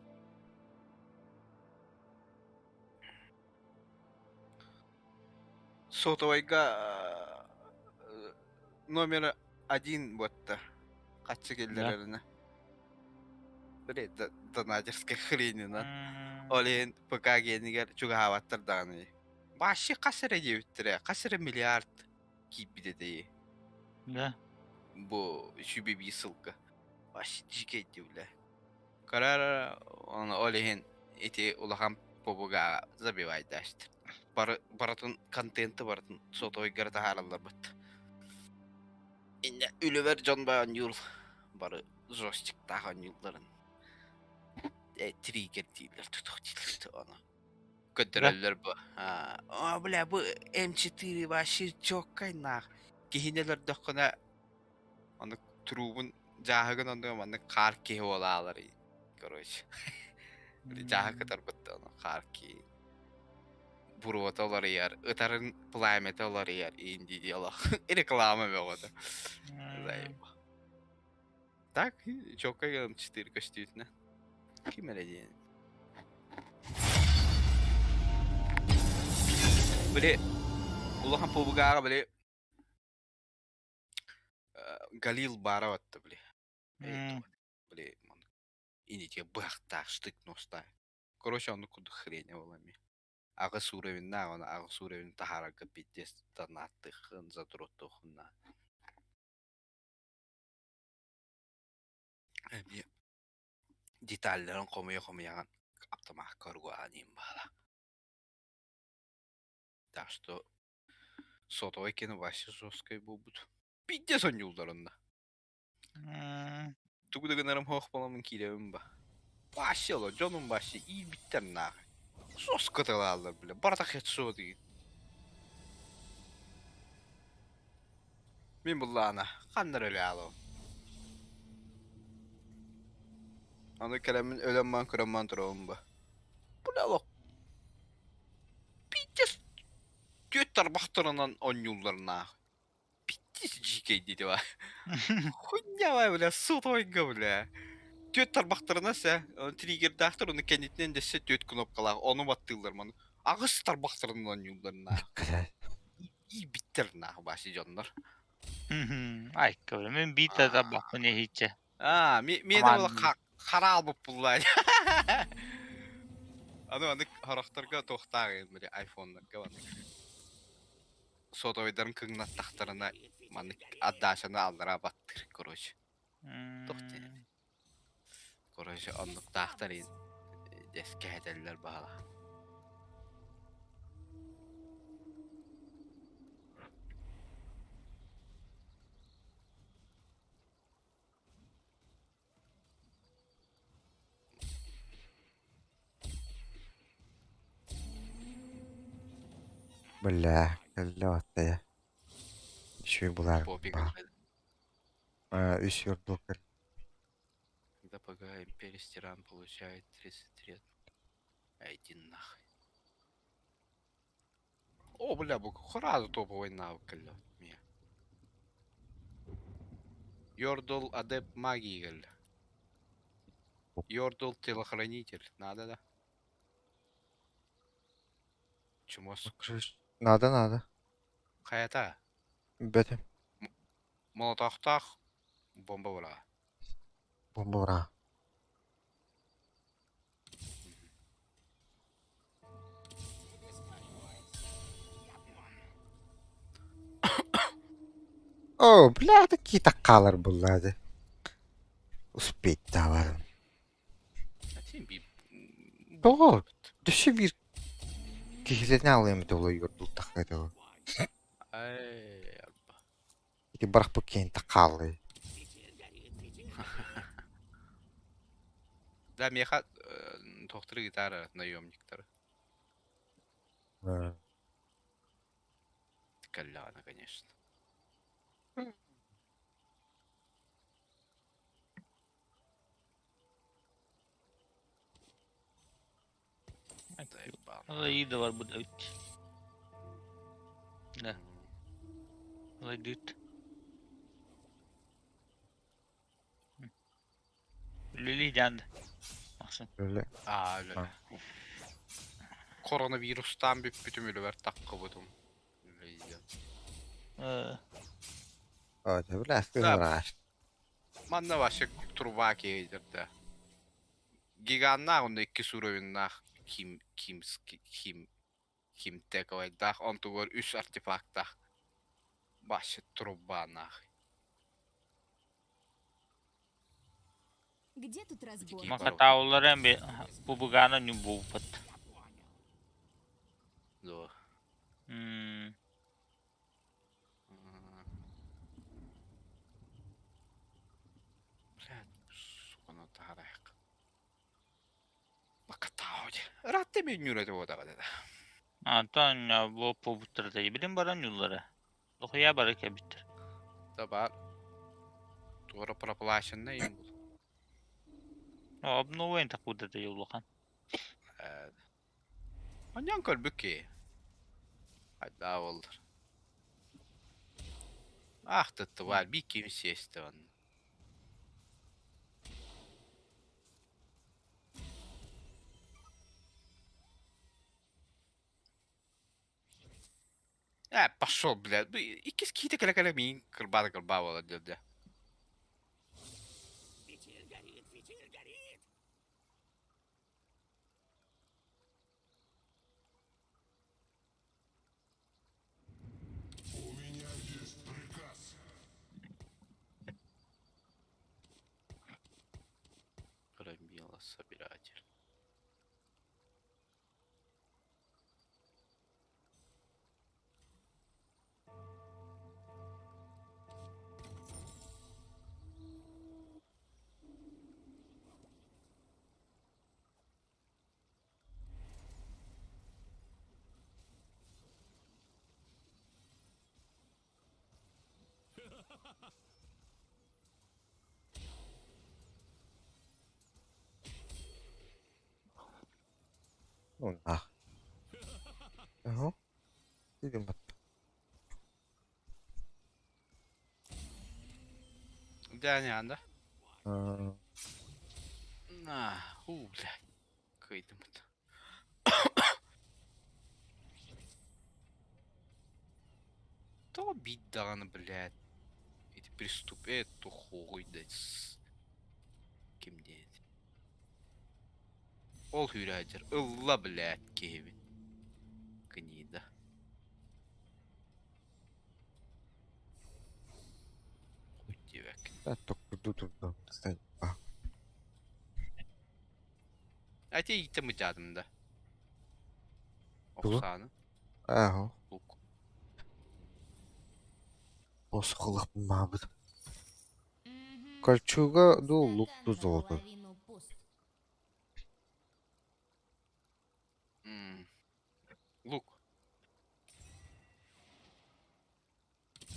Сотовайга номер один буотта. Хаччы киллэрэринэ. Блядь, донатерская хренина. Ол иһин ПК гиэнигэр чугаһаабаттар даҕаны. Вообще хас эрэ диэбиттэрэ, хас эрэ миллиард киирбит этэй. Да. Бу сүбэ биир сылга. Вообще дьикэй бля. Карара ол иһин ити улахан побуга забивайдаст. Бары барытын контенты барытын сотовойгара таһааралларбыт. Инне үлүбэр дьон ба оонньуур бары джойстиктаах оонньуулларын триггер дииллэр тутух дииллэр ону көрдөрөллөр бу. Аа, бля, бу М4 вообще чёккай нах. Киһини өлөрдөххүнэ Ону туруубун дьааһыгын оннугар маннык хаар киһи буолаалар короче. Дьааһык ытарбыт да ону хаар киһи буруота уларыйар, ытарын пламята уларыйар инди диалог. Реклама бөҕөтө. Заеба. Так, чокка гелым 4 көстүүтүнэ. Ким эрэ диэн. Били улахан пубугааҕа били Галил баара батта били. Били инитиэ быһахтаах штык ностаах. Короче, оннук курдук хрень буолла эмиэ. Аҕыс уровеннаах, оны аҕыс уровень таһаарарга пиздец донаттыаххын, задротуоххун Эмиэ деталларын хомуйа-хомуйаҕын аптамаакка оргуаан баала. Так что сотовай кини Вася жесткай буолбут. Пиздец оонньууллар онно. Тугу да гынарым суох буоламмын киирэбин ба. Вообще олор дьонум вообще иирбиттэр наах. Жестко тылааллар бля, барыта хедшот диир. Мин буллаана ханна эрэ өлө Аны кэлэммин өлөн көрөн баран турабын ба. Бу олох Пиздец түөрт тарбахтарынан оонньуулларнаах. Пиздец дьиикэй диэтэ ба. Хуйня бля, сотойга бля. Түөрт тарбахтарынан сэ, триггердаахтар ону кэннитинэн дэссе түөрт кнопкалаах, ону баттыыллар маны. Аҕыс тарбахтарынан оонньуулларнаах. Иирбиттэр наах баси дьоннор. Айка бля, мин биир да тарбахпын иһиччэ. Аа, миэнэ була хараал буппуллаа. Аны аны Харахтарга туохтаах били айфоннарга маннык сотовайдарын кыҥнаттахтарына маннык отдачаны аллараа баттыыр короче. Туох диэн Короче, оннуктаахтар кэһэтэллэр баһала. Бля, кэллэ баттайа. Үчүгэй булаар Попик баа. Үс юрдук Когда ПГ Империя Тиран получает 33... А иди нахуй. О, бля, бу сразу топовый навык кэллэ миэ. Йордл адепт магии кэллэ. Йордл телохранитель. Надо, да? Чумос. Надо, надо. Хайата. Бөтө. Молотохтоох бомба буолаа. Бомбора. О, бля, такие таккалар буллады. Успеть даварым. Син биир Тоҕо? Дөссө биир киһилэрин аалыам этэ олойуор дултахха этэ ол. Ай, арба. Ити барахпыт киһин такааллай. Да, миэхэ туохтары гитара наемниктары. Кэллэҕинэ, конечно. Ылайыы да барбыт эбит. Да. Ылайдыыт. Үлэлии дьаанды. Махсын. Үлэ. Аа, үлэ. Коронавирустаан бүппүтүм үлэбэр таххыбытым. Үлэлиир. Бля, Да. Манна вообще труба киһитэр да. Гиганнаах онно иккис уровеннаах хим хим химтековайдаах онтугар үс артефактаах вообще трубанаах. Где тут разбор? Макатаулара бу бугаана ньубууппут. Дуо. Блядь, сука, ну таһарайык. Макатау Ыраатта мен нүрэтэ буотаҕа да. Антон бу побуттар билин баран юллара. Дохуя бары кэбиттэр. Да бар. Туора проплаченный им был. Обновление такуда да юллахан. Аньян көрбүк Хайда болдыр. Ах ты тварь, би ким сесть он. Э, пошел, блядь. Иккис киһитэ кэлэ-кэлэ миин кырбаата кырбаа буолар диэбдэ. У меня есть приказ. Громила собиратель. Ну нах. Ага. Видимо. Да, не анда. А, На, у, блядь. Кыйдымыт. То бить даҕаны, блядь. Эти приступ, эту хуй, дать. Ким диэт. Ол сүүрэ сылдьар. Ылла, блядь, киһибин. Гнида. Хуй диэбэккин. Токкурдуу турдум. Эти ииттэ мыдьаатым да. Тугу? Оксана. Ааһо. Лук. Босхолох маабыт. Мгм. Кольчуга дуу лук Стакан дуу золото. наполовину пуст. М. Лук.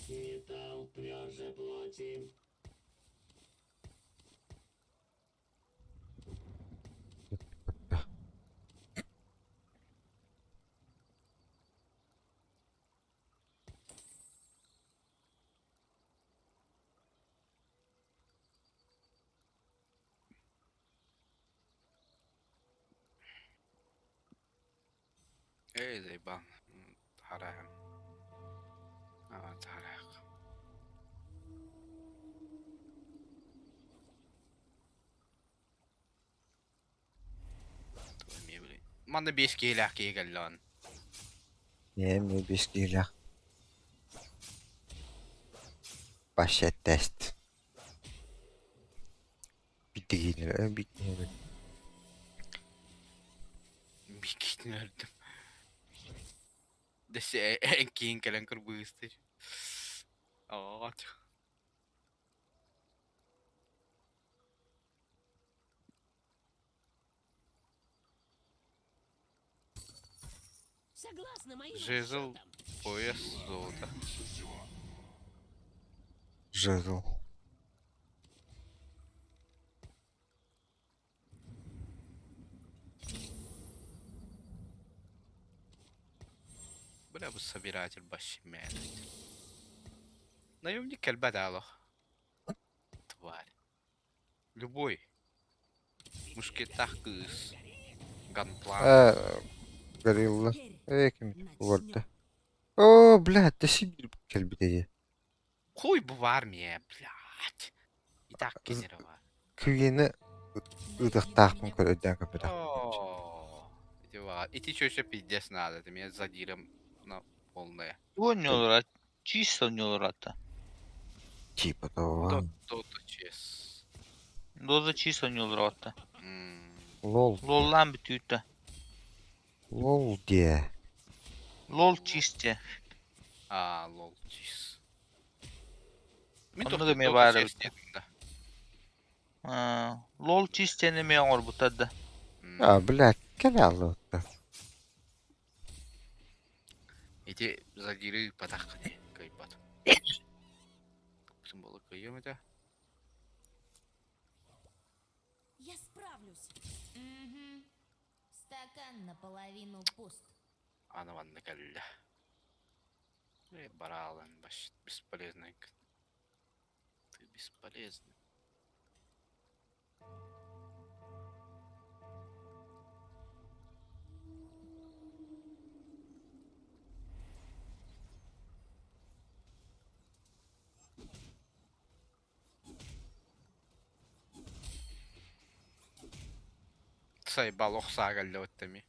Металл тверже плоти. Эй, заебал. Тараем. А, тарах. Манна биэс киһилээх киһи кэллэ он. Эмиэ биэс киһилээх. Вообще тест. Биттигиинэ биттигиинэ. Бикитин өлдүм. Дэсэ эн киин кэлэн кырбыыстыр. Аа. Согласно моим Жезл, расчетам, пояс, золото. Жезл. Бля, бу собиратель вообще менеджер. Наемник кэлбэт олох. Тварь. Любой. Мушкетах кыыс. Ганплан. Э, горилла. Теперь Э, ким начнем. уорда. О, блядь, да Сибирь кэлбит Хуй бу в армии, блядь. И так генерала. Күйені Найди ыдықтаақпын меня көрөдөн көпөтөх. О, Ити ва- Ити чё еще пиздец надо, это меня задиром на полное. Oynuyorlar. Чисто oynuyorlar hatta. Типа того. Дота чес. Dota чисто oynuyorlar hatta. М, Лол. LoL'dan bütüyütte. Лол де. LoL чисто. А, лол чес. Мин Онно тоқ да эмиэ Dota баар чес эбит. диэтим да. Ha, LoL чисто эмиэ оҥорбуттар да. М, А, блядь, кэлэ аллыта. Ити задиры патах не кайбат. Кым буола кыйыам этэ. Я справлюсь. Мгм. Стакан наполовину пуст. Аны манна кэллэ. Э, бараалан баш бесполезный. Ты бесполезный. Сайбал охсаа кэллэ баттами.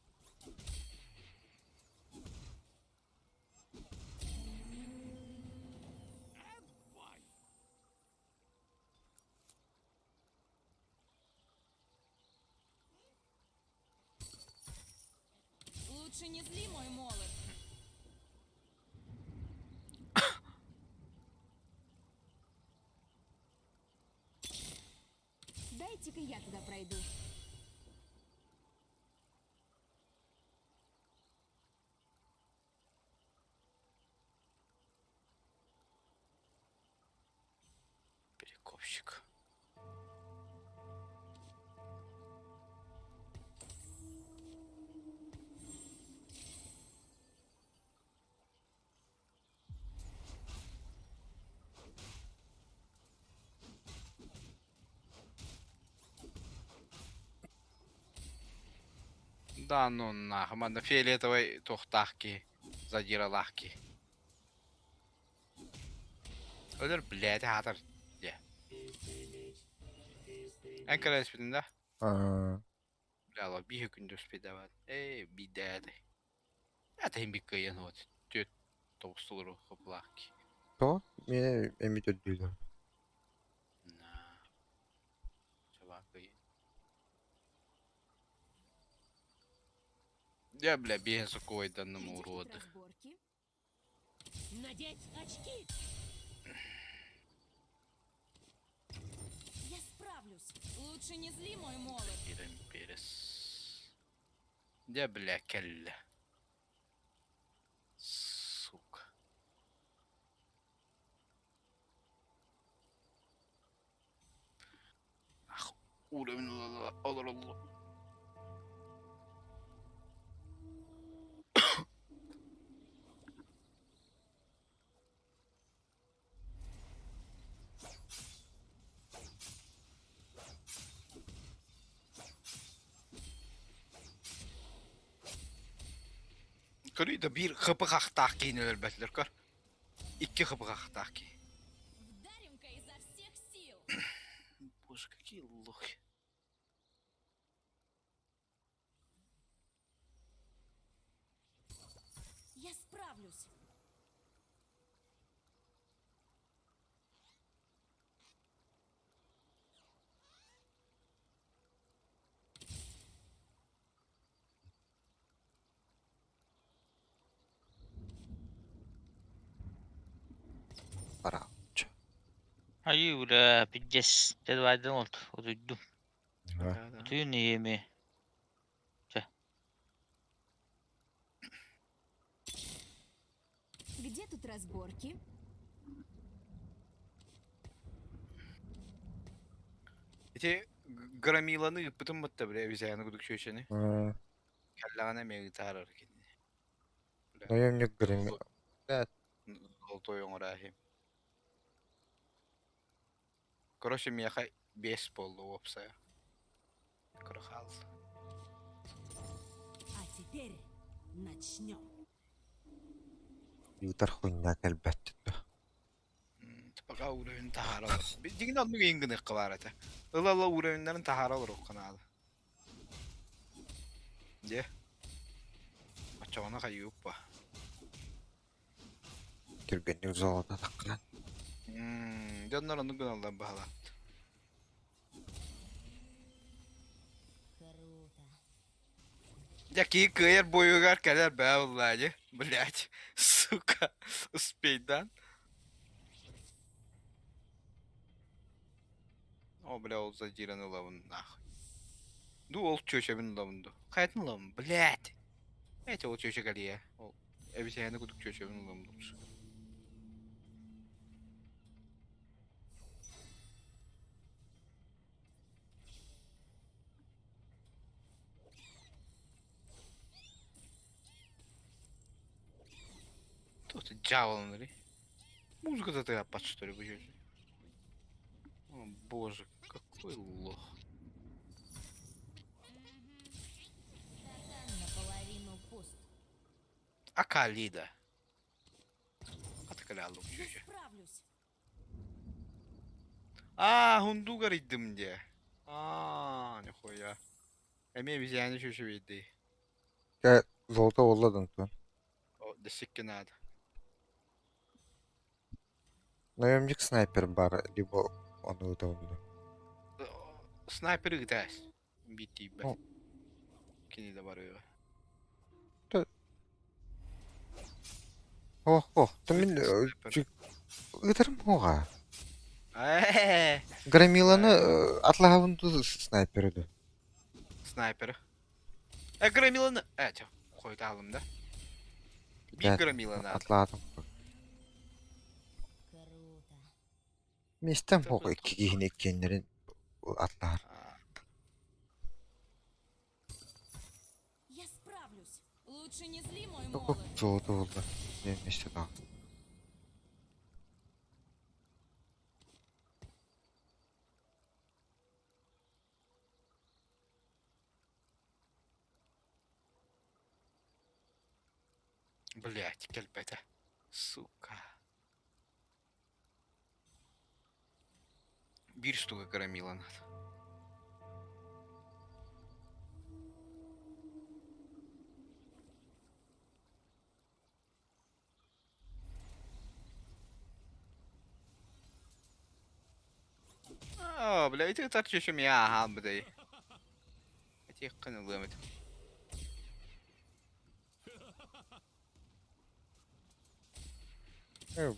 Лучше не зли мой молот. Дайте-ка я туда пройду. Перекопщик. Да ну нахуй, манна фиолетовый туохтаах задиралаах киһи. Өлөр блядь аатар дьэ. Эн кэлэ испитин да? Аа. Бля, биир күндү успейдават. Эй, бидээдэ. Это им кыйын вот. Түөт тоҕустулуру хопулаах ки. То? Миэнэ эмит үрдүүлэр. На. Чабаа кыйын. Я, бля, биэһин сокуойданным Где тут уроды. разборки? Надеть очки! Я справлюсь. Лучше не зли мой молот. Кирен Перес. Дьэ, бля, кэллэ. Сука. Ах, уровень олоролло. Көрүй да биир хыпы-хахтаах киһини өлөрбөтүлэр көр. Икки хыпы-хахтаах киһи. Вдарим-ка изо всех сил. Боже, какие лохи. Я справлюсь. Барааччы. Айыы бля, пиздец. Дедвайдан oldu. Утуйдум. Да. Да-да. Утуйун иеми. Чэ. Где тут разборки? Ити громиланы ыппытым бытта бля обезьяны кудук чүөчэни. М, Кэллэҕинэ эмиэ ытаарар кинини. Бля. Наемник Греми. Бля, Золотой оҥорааһым. Короче, миэхэ биэс буолла уопсайа. Кыра хаалла. А теперь начнем. ыытар хуйня кэлбэт да. Пока уровень таһааралар. Дьиҥинэ оннук иин гыныахха баар этэ. Ыла-ыла уровеннарын таһаара олоруохха наада. Дьэ. Оччоҕуна хайыыппа. Түргэнник золото таххан. Дьоннор оннук гыналлар баһылаат. Круто. Дьэ киһи кыайар буойугар кэлэр бээ буоллаа дии. Блять, сука, успейдан. О, бля, ол задиран ылабын нахуй. Ду ол чүөчэбин ылабын ду. Хайатын ылабын, блять. Эти ол чүөчэ кэлиэ. Ол эбисэһэни кудук чүөчэбин ылабын лучше. Тут дьявол Музыка тыаһаппат что ли бу жерде. О боже, какой лох. Стакан наполовину пуст. Акалида. Атакаляллык Я чүөчэ. справлюсь. Аа, хундугар иддим дии. Аа, нихуя. Эмиэ обезьяны чүөчэ биэрдии. Дьэ, золото буолла да онтон. О, дэсиккэ наада. Наемник снайпер баар, либо ону ыытабын дуу. Снайпер ыытаас. Биир тиийбэт. О. Кини да барыаҕа. Ох, ох, то мин Снайпер. ыытарым уоҕа. Ээ, Громиланы атлаһабын дуу снайперы дуу. Снайпер. Э, громиланы... Э, чё, хойутаалым да? Биир Блядь, громила надо. атлаатым. Круто. Миэстэм суох икки киһини иккиэннэрин атлаһар. А, Я справлюсь. Лучше не зли мой Только молот. золото буолла. Диэн миэстэ таҕыста. Блять, кэлбэтэ. Сука. Биир штука громила надо. Бля, ити ытар чөчөм я аһаалбытай. Этиэххин ылыам этим.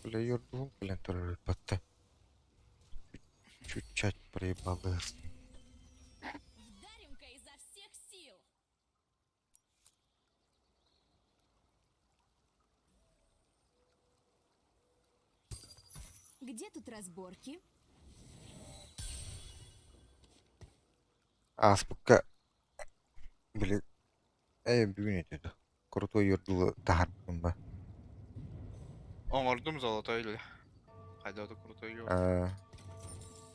Бля, юрдуһум кэлэн турар батта. Чуть-чуть проебалась. Вдарим-ка изо всех сил. Где тут разборки? Ааспыкка били ээ бүгүн этэ дуо крутой юрдулу таһаарбытым ба Оҥордум золотой или хайда да крутой юрд. Ээ,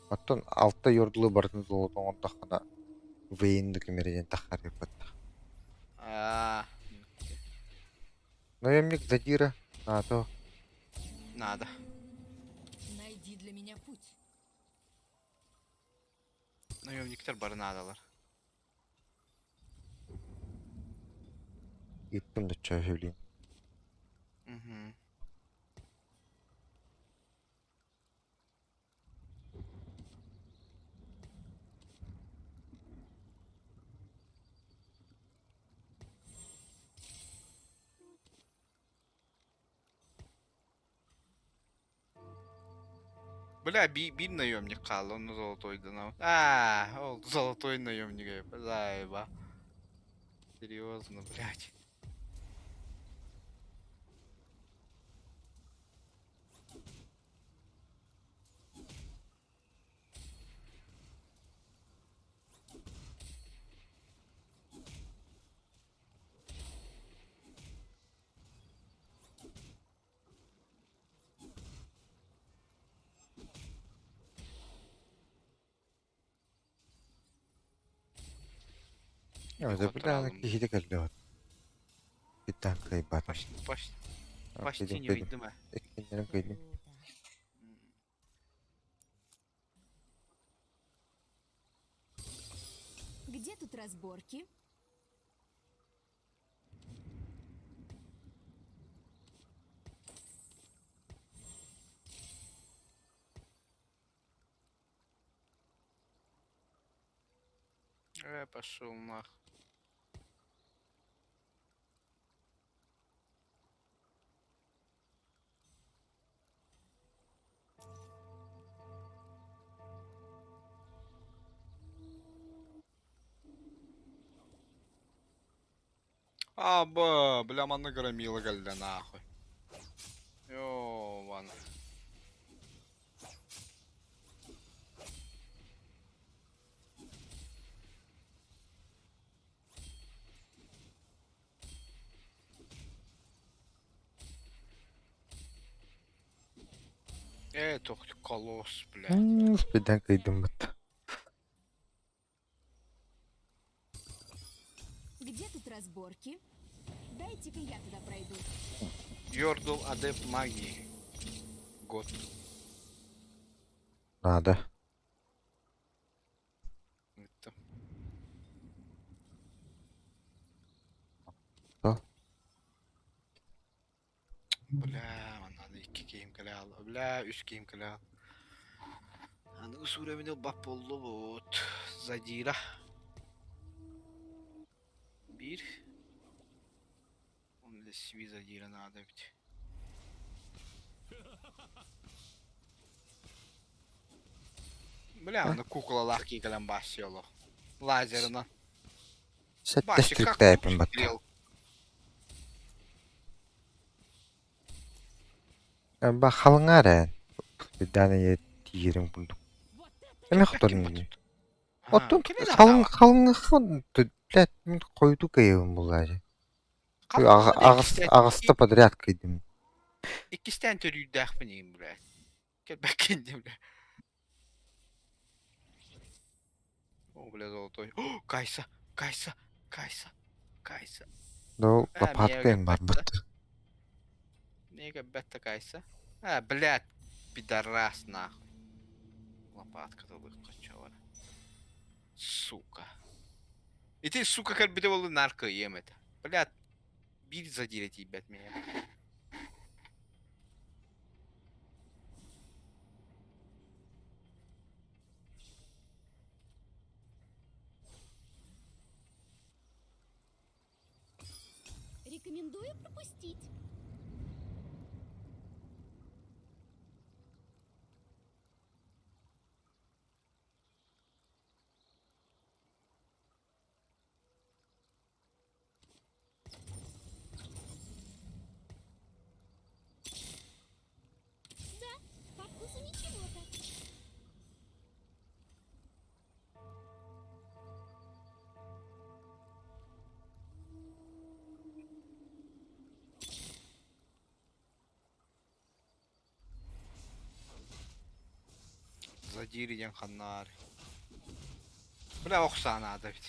оттон алта юрдулу барытын золото оҥордоххуна Вейн да кимэринэн таххарыппыт. Аа, Наемник Задира НАТО. Надо. Найди для меня путь. Наемниктер бары наадалар. Ыыттым да чөһүлүүн. Мгм. Бля, биир наемник хаалла, онно золотойданабын. Аа, ол золотой наемник заеба. Серьезно, блядь. Бля, киһитэ кэллэ Питтан кыайбатым. Почти, почти не видно. Иккиннэрин кыйдым. Где тут разборки? Пошел нах. А, б, бля, манна громила кэллэ нахуй. Ёбана. Ээ, туох колосс, блядь. Спидэн кыйдыммыт. Где тут разборки? Дайте-ка я туда пройду. Йордл адепт магии. Год. Надо. Это. Что? Бля, надо икки киһим кэлэ Бля, үс киһим кэлэ Аныгы сүүрэмин ылбат буоллубут. Задира. Биир. Оны да сви задира наада эбит. Бля, аны куклалаах кии кэлэн баасси олох. Лазерынан. Сэттэ стриктэйпин батта. Ба халыҥаар ээ. Бидээн тиийэрим курдук. Эмэ хоторун Оттон халыҥ халыҥ блядь, мин хойутуу кыайабын буллаачы. Аҕыста подряд кыйдым. Иккистээн төрүүрдээхпин иһин, блядь. Кэлбэккин дии, бля. О, бля, золотой. О, Кайса, Кайса, Кайса, Кайса. Ну, лопатка им барбыт. Мега бетта Кайса. А, блядь, пидорас нахуй. Лопатка тылык Сука. Ити, сука, кэлбитэ буолла нарко ем это. Блядь, биир задире тиийбэт меня. Рекомендую пропустить. Да, по вкусу ничего так. Задири диэн ханнаар. Бля ох саанаада эбит.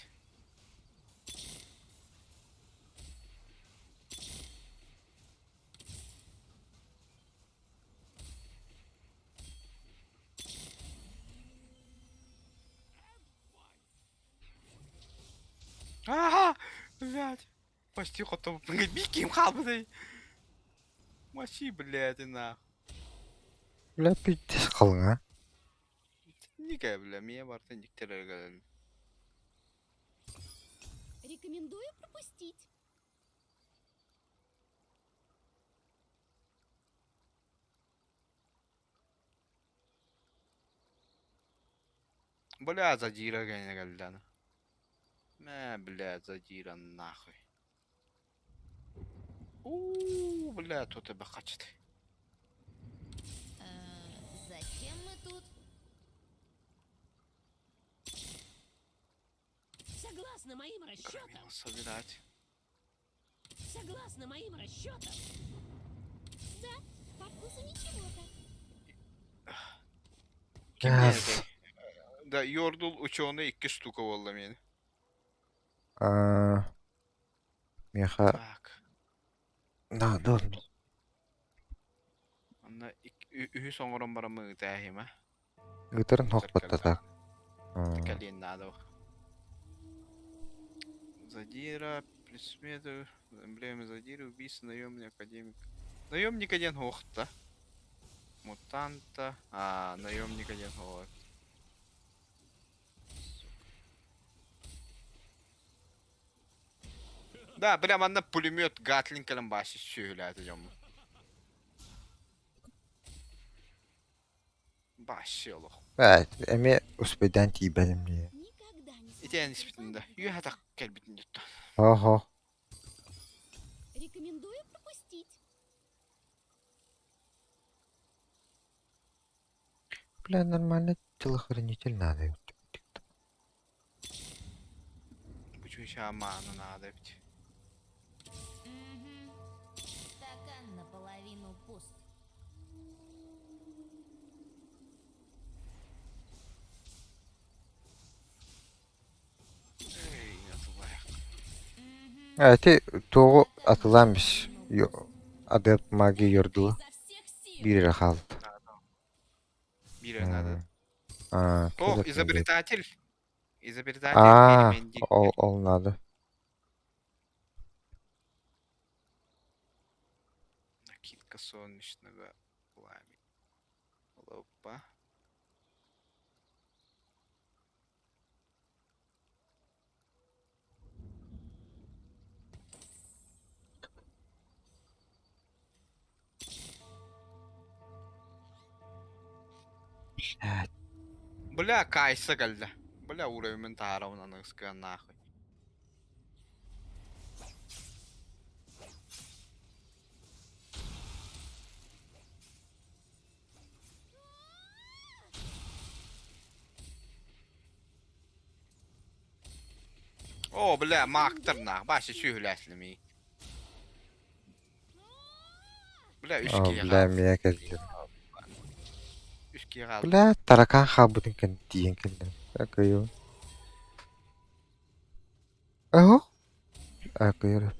Ага, блядь. Почти хотел. Биким хаалбытай. Мочи, блядь, и нах. Бля пиздец халыҥа. Никэ, бля, мия барытын диктэрэргэ Рекомендую пропустить. Бля, задира кэллэ. Мэ, бля, задира нахуй. У, бля, тут тебе хачты. Зачем мы тут? Согласно моим расчетам, Громила собирать. согласно моим расчетам, Да, по вкусу ничего так. Ким Yes. диэтэй? Да, Йордул ученый икки штука буолла миэнэ. Аа, миэхэ Так. наада Онно үһүс оҥорон бараммын ытааһыма. ыытарын хохпотто так. Кэлиэн наада. Задира, присмету, эмблема Задиры, убийца, наемный академик. Наемник один хоохта. Мутанта. А, наемник один хоох. Да, бля, манна пулемет Гатлинг кэлэн баасы сүһүлээтэ дьоммун. Баасы олох. Бэт, эмиэ успейдаан тиийбэтим дии. Никогда не Итиэн смотрю испитин рекламу да. до Үөһэ конца. так кэлбитин дьуттан. Оһо. Рекомендую пропустить. Бля, нормально телохранитель надо. Бу маана наада эбит. Угу. Стакан наполовину пуст. Эй, атылайах. Эти тугу атылаан бис. Адепт магии йордула. Изо всех сил. Биир эрэ хаалта. Биир наада. Аа, О, изобретатель. Изобретатель Аа, переменник. ол ол надо. Накидка солнечного пламени. Опа. Блядь. Бля, Кайса кэллэ. Бля, уровень таһаарабын аныгыскыга нахуй. О, бля, маактар нах. Башы сүүһүлээслими. Бля, үс Оо, киһи бля, хаалла. эмиэ кэллим. Үс киһи хаалла. Бля, таракан хаалбытын кэннэ тиийэн кэллим. Акыйым. Оһо. Акыйар.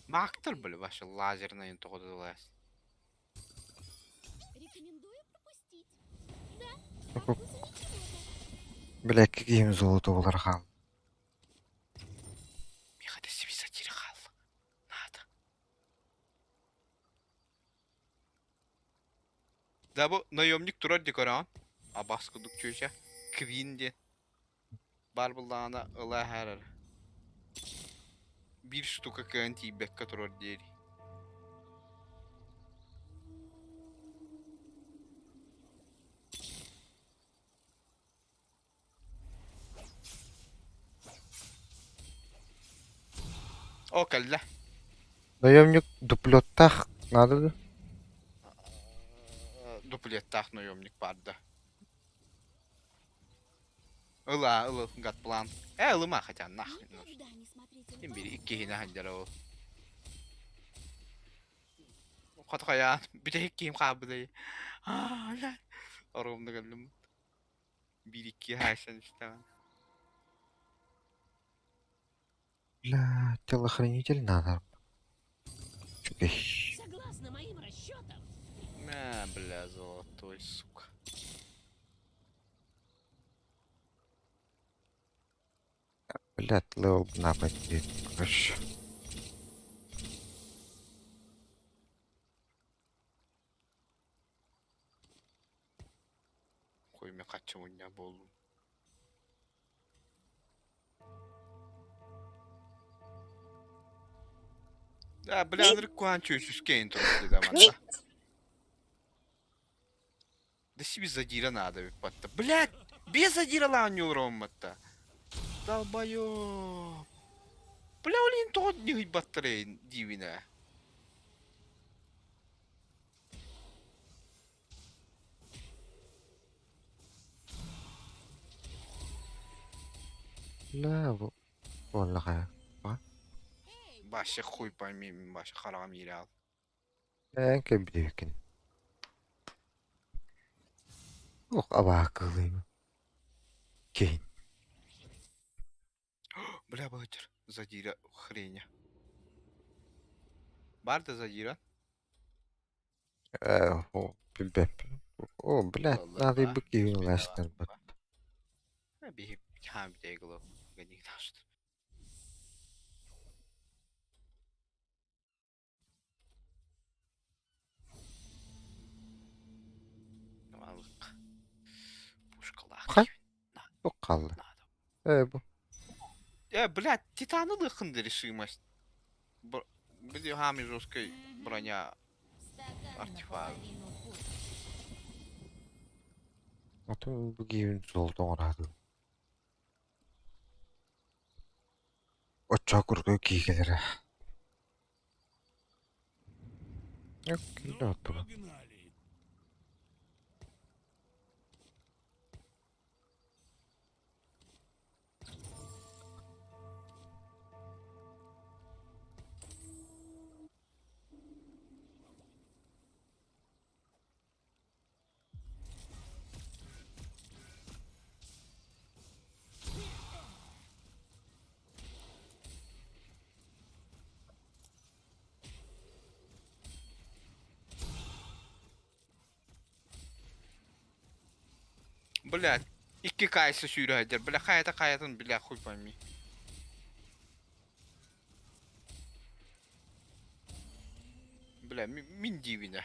Маактар, бля, башы лазерный тоҕодулаас. Рекомендую пропустить. Да, по вкусу ничего так. Бля, киһим золото буолар хаал. Миэхэ да сибисатири хаалла. Наада. Да бу наемник турар дии көрөҕүн. Абас курдук чүөчэ. Квин диэн. Баар буллаҕына ыла иһэр. Биир штука кыайан тиийбэккэ турар диэри. О, кэллэ. Наемник дуплеттаах надо да? Дуплеттаах наемник баар да. Ыла, ыл, гатплан. Э, ылыма хотя нахуй. Никогда не смотрите Ким бири льва иккиһинэ сылдьар ол. Хотхойаан, бүтэһик киһим хаалбытай. Аа, блядь. Оруомна кэллим. Биир икки хаайсан истэҕин. Бля, телохранитель надо. Үчүгэй. Согласно моим расчетам, Мэ, бля, золотой, сука. Блядь, левел напасть. Короче. Хуй хаччы мунньа буоллум. Да, бля, ынырык куһаан чүөсүскэйин турар дии манна. Да себе задира надо батта. Блядь, без задира лаанньуулар омматта. Долбоёб. Бля, олин тоҕо ньыһыйбаттар диибин ээ. Бля, бу буоллаҕа. Вообще хуй пойми, вообще хараҕым иирэ ал. Эн кэбиһикин. Ох, абаакылыым. Киһин. Бля, быһытыр. Задира хреня. Бар да задира. Э, о, билбэппин. О, блядь, надо Ылла, бу киһини успейдала. улаастарбат. Биһи хаам битэ гнигнашт. Алык. Пушкалаах. Хай. Бу хаалла. Надо. Э, бу. Э, блядь, титаны лыхын решимость. Били хаами жесткой броня Стакан артефакт. наполовину пуст. Атын бу киһини золото оҥораатым. Оччоо курдук киһи кэлэрэ. Ну, Оттуга. погнали. Блядь, икки кайсы сүүрэ Бля, хайата хайатын, бля, хуй пойми. Бля, мин диибинэ.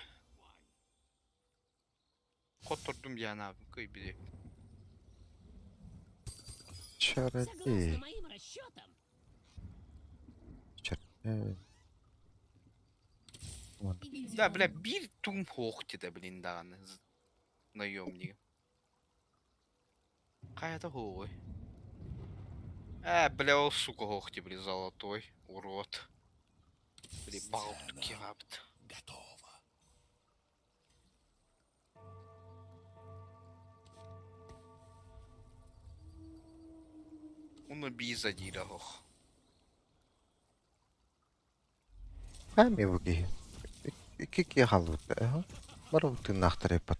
Хоттордум диэн аабын кый били. Согласно Чародей. моим расчетам, Чар... Э, ладно. Да, бля, биир тум хоох диэтэ блин даҕаны наемник. Хайата хоой. Э, бля, ол сука хоох блин, золотой, урод. Бли, Сцена кебабыт. готова. Уну биза диирэ хоох. Хаами бу киһи. Икки киһи хаалбыт. Э, Бары тыыннаахтар эппат.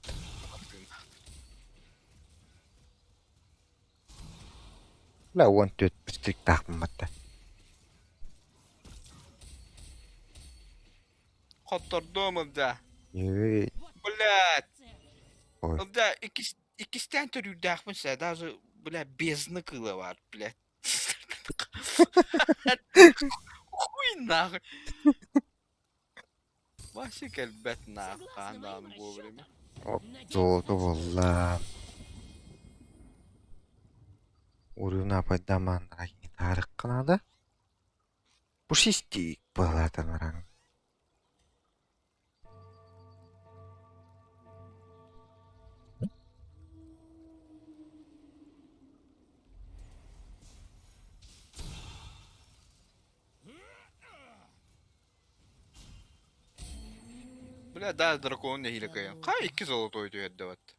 Бля, уон түөрт стрикtaахпын батта. Хоттордум да. Ей, Блядь, ой. да, иккистээн төрүүрдээхпин сэ, даже, бля, бездна кыыла бар, блядь. Хуй нахуй. Вася кэлбэт нахуй, согласно хаан моим даҕаны вовремя. расчетам, надежда Золото буолла. Уруна пайдаман таарыкка наада. Пушистик буолаатан баран. Бля, да, дракон нэһиилэ кыайан. Хай икки золотой түһэрдэ бат.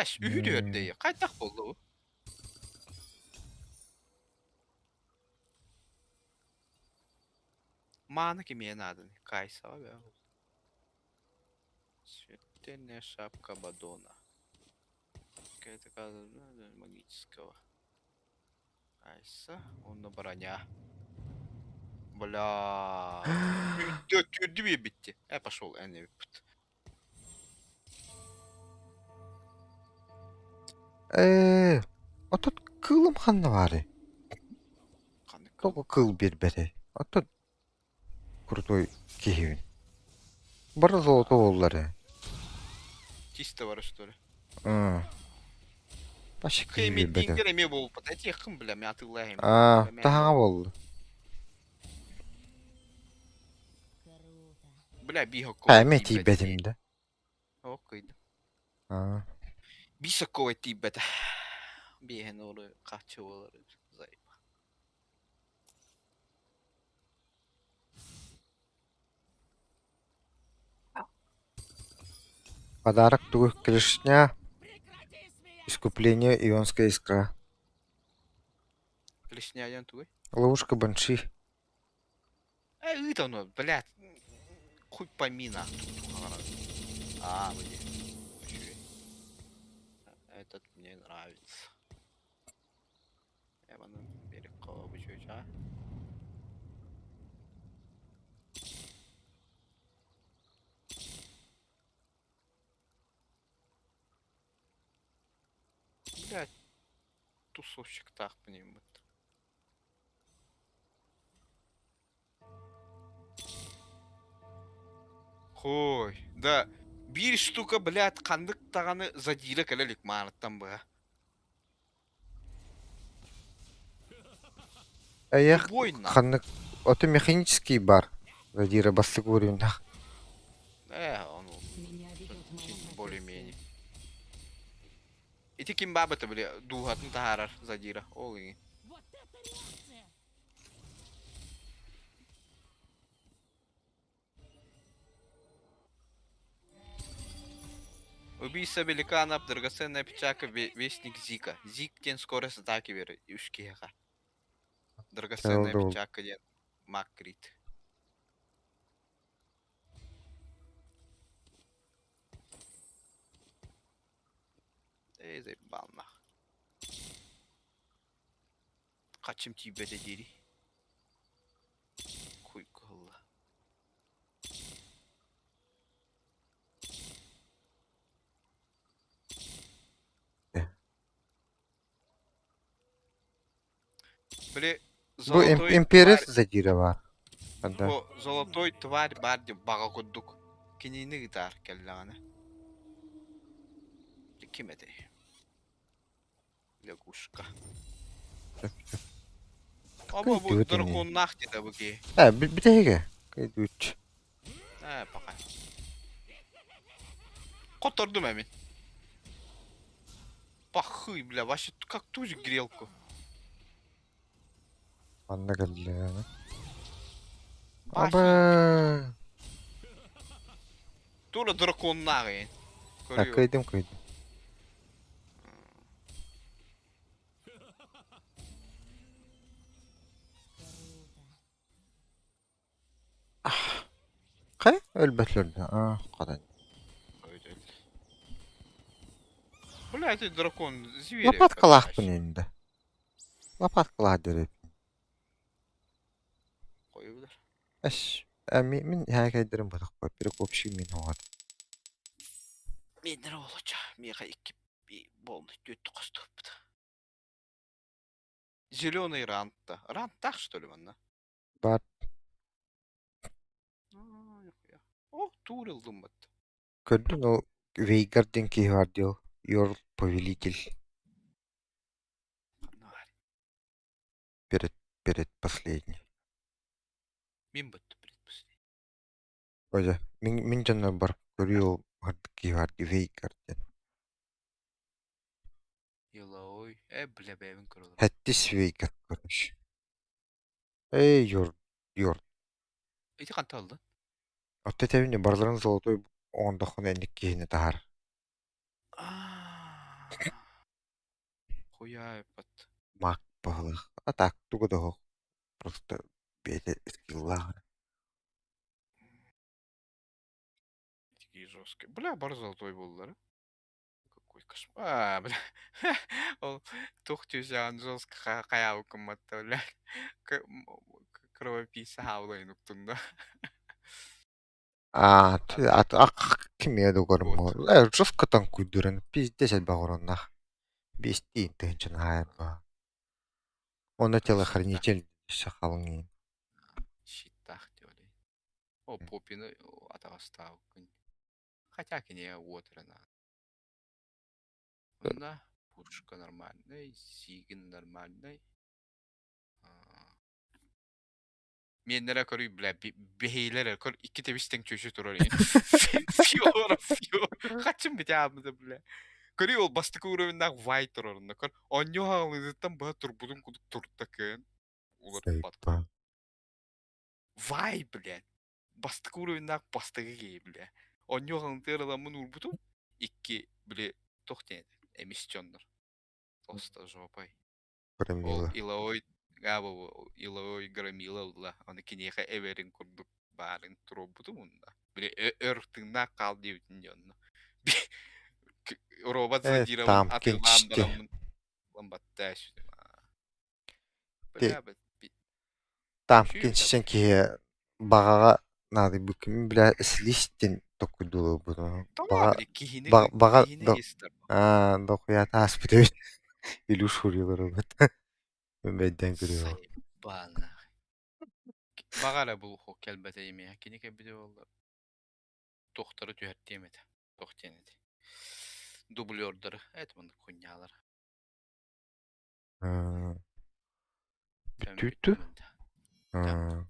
Эш, үһү түһэрдэ. Хайдах буолла бу? Мааны кимиэ нааданы? Кайсаҕа бээ ол. Смертельная шапка Бадона. Какая-то магического. Кайса, онно броня. Бля. Түүрдү биэрбитти. Э, пошел, эн эбиппит. Ээ, отут кыылым ханна баарый? Ханнык кыыл? Тоҕо кыыл биэрбэтэй? Оттон крутой киһибин. Бары золото буоллар ээ. Чисто бар что ли? Ыы. Вообще киһи биэрбэтэ. Хеймедингер эмиэ буолбат. Этиэххин бля, мен атыылаһым. Аа, таһаҥа буолла. Круто. Бля, биир Ээ, эмиэ тиийбэт. тиийбэтим да. Оо, кыйдым. Аа. Биир сокковай тиийбэтэ. Биэһин олу хаччы буолар заеба. Подарок тугу клешня, Прекрати смеяться! искупление ионская искра. Клешня диэн тугуй? Ловушка банши. Э, ыыт ону, блядь. Хуй пойми нахуй. А, блин. Үчүгэй. Этот мне нравится. Эвана Беликова бучуча. Блядь, тусовщиктаахпын ииммит. Хой, да, биир штука, блядь, ханнык даҕаны задира кэлэ илик мааныттан быһа. Эйэх Любой на. ханнык ото механический бар. Задира бастык уровеннах. Э, он Меня ведет моя более-менее. профессия. Ити ким баабыта били дууһатын таһаарар задира ол иҥи. Вот это реакция! Убийца великанов, драгоценная печака, вестник Зика. Зик диэн скорость атаки берер үс киһиэхэ. Драгоценная Чалдол. печака диэн Макрит. Эй, заебал нах. Хачым тиийбэтэ диэри. Хуй кыһылла. Били Бу золотой имперец тварь задира бар. Да. бу золотой тварь баар диэн баҕа курдук кинини ыытаар кэллэҕинэ. Ким этэй? Лягушка. Аба бу Кыйдыбыт ини. драконнаах диэтэ бу киһи. Э, бүтэһигэ. Кыйдыбыт. Ээ, пока. Котордум эмин. Пахы, бля, вообще как ту же грелку. Манна кэллэ. Бахи. Аба. Тура драконнаах ин. А, Көрүө. кыйдым кыйдым. Хайа өлбөтлөр да. Аа, хадан. Бля, это дракон зверь. Лопаткалаахпын инде. Лопаткалаах диэри. Қойылар. Эш, эми мин хээкэйдэрим бытахпа перекупщик мин оҕат. Менер олоча, меха икки полный түт коступпут. Зеленый ранта. Рантах, что ли, манна? Бар. О, туурилдым бат. Көрдүн ол Вейгар диэн киһи бар диэл, Йорл повелитель перед перед последний. Мин быттым предпоследний. Ой, мин мин дьоннорбор көрүү ол киһи Вейкар диэн. Елой. Э, бля, бэйэбин көрө олорор. Хэттис Вейкар короче. Эй, юр, юр. Ити ханта ыллын? Отто этэбин барыларын золотой оҥордоххуна инник киһини таһар. Хуяйпат. Мак баһылах. А так тугу да оһох. Просто бэйэтэ скиллаах. Такие жесткие. Бля, бар золотой буоллар. Какой кошмар. А, бля. Ол туох түсэҕин жестко хайаабыккын бля. Кровопийца хаалайын уктунна. А, а кимиэ да Вот. көрүм. Жестко танкуйдуран пиздец элбэх ороннаах. Биэстии тыһыынчаны хаайарбаа. Онно телохранитель сахалыҥ Щиттаах диэли. О, Попины атаҕастаабыккын. Хотя кинигэ уот эрэ наада. Онно пушка нормальный, Сигин нормальный. Миэннэрэ көрүй, бля, бэһиилэр көр икки тэбистэн чүчү турар Фиора, фиора. Хачым битэ бля. Көрүй ол бастакы уровеннаах вай турар онно көр. Онньу хаалыытыттан быһа турбутун кудук турда кыын. Уларыппат. Вай, блядь. Бастакы уровеннаах бастакы киһи, бля. Онньу хаалытыгар ыламмын уурбутум. Икки, бля, туох диэн эмис дьоннор. Тоста жопай. Ол Громила. Илаой Илаой Громила ылла. Аны киниэхэ эбэрин курдук баарын туруорбутум уонна. Били өр тыыннаах хаал диэбитин дьонно. Робот Э, задирабын там атыылаан кинчти. бараммын ламбатта сүтүм. Ти Бля, там сүүбүтэ кинчтен киһи баҕаҕа наадыйбыккын бля слистин токкуйдуулуурбут. Тоҕо Баҕа били киһини баҕа киһини истэр. аа дохуя тааспыт эбит. Илүү шуруйалар Бэйдэн көрүөҕүм. Сайбаанах. Баҕара бу кэлбэтэ имиэ. Кини кэлбитэ буолла. Туохтары түһэртиэм этэ. Туох диэн этэ. Дублердары. Это маннык хуйнялар. Аа, Тэн Бүтүүтү? бүттүм. Аа.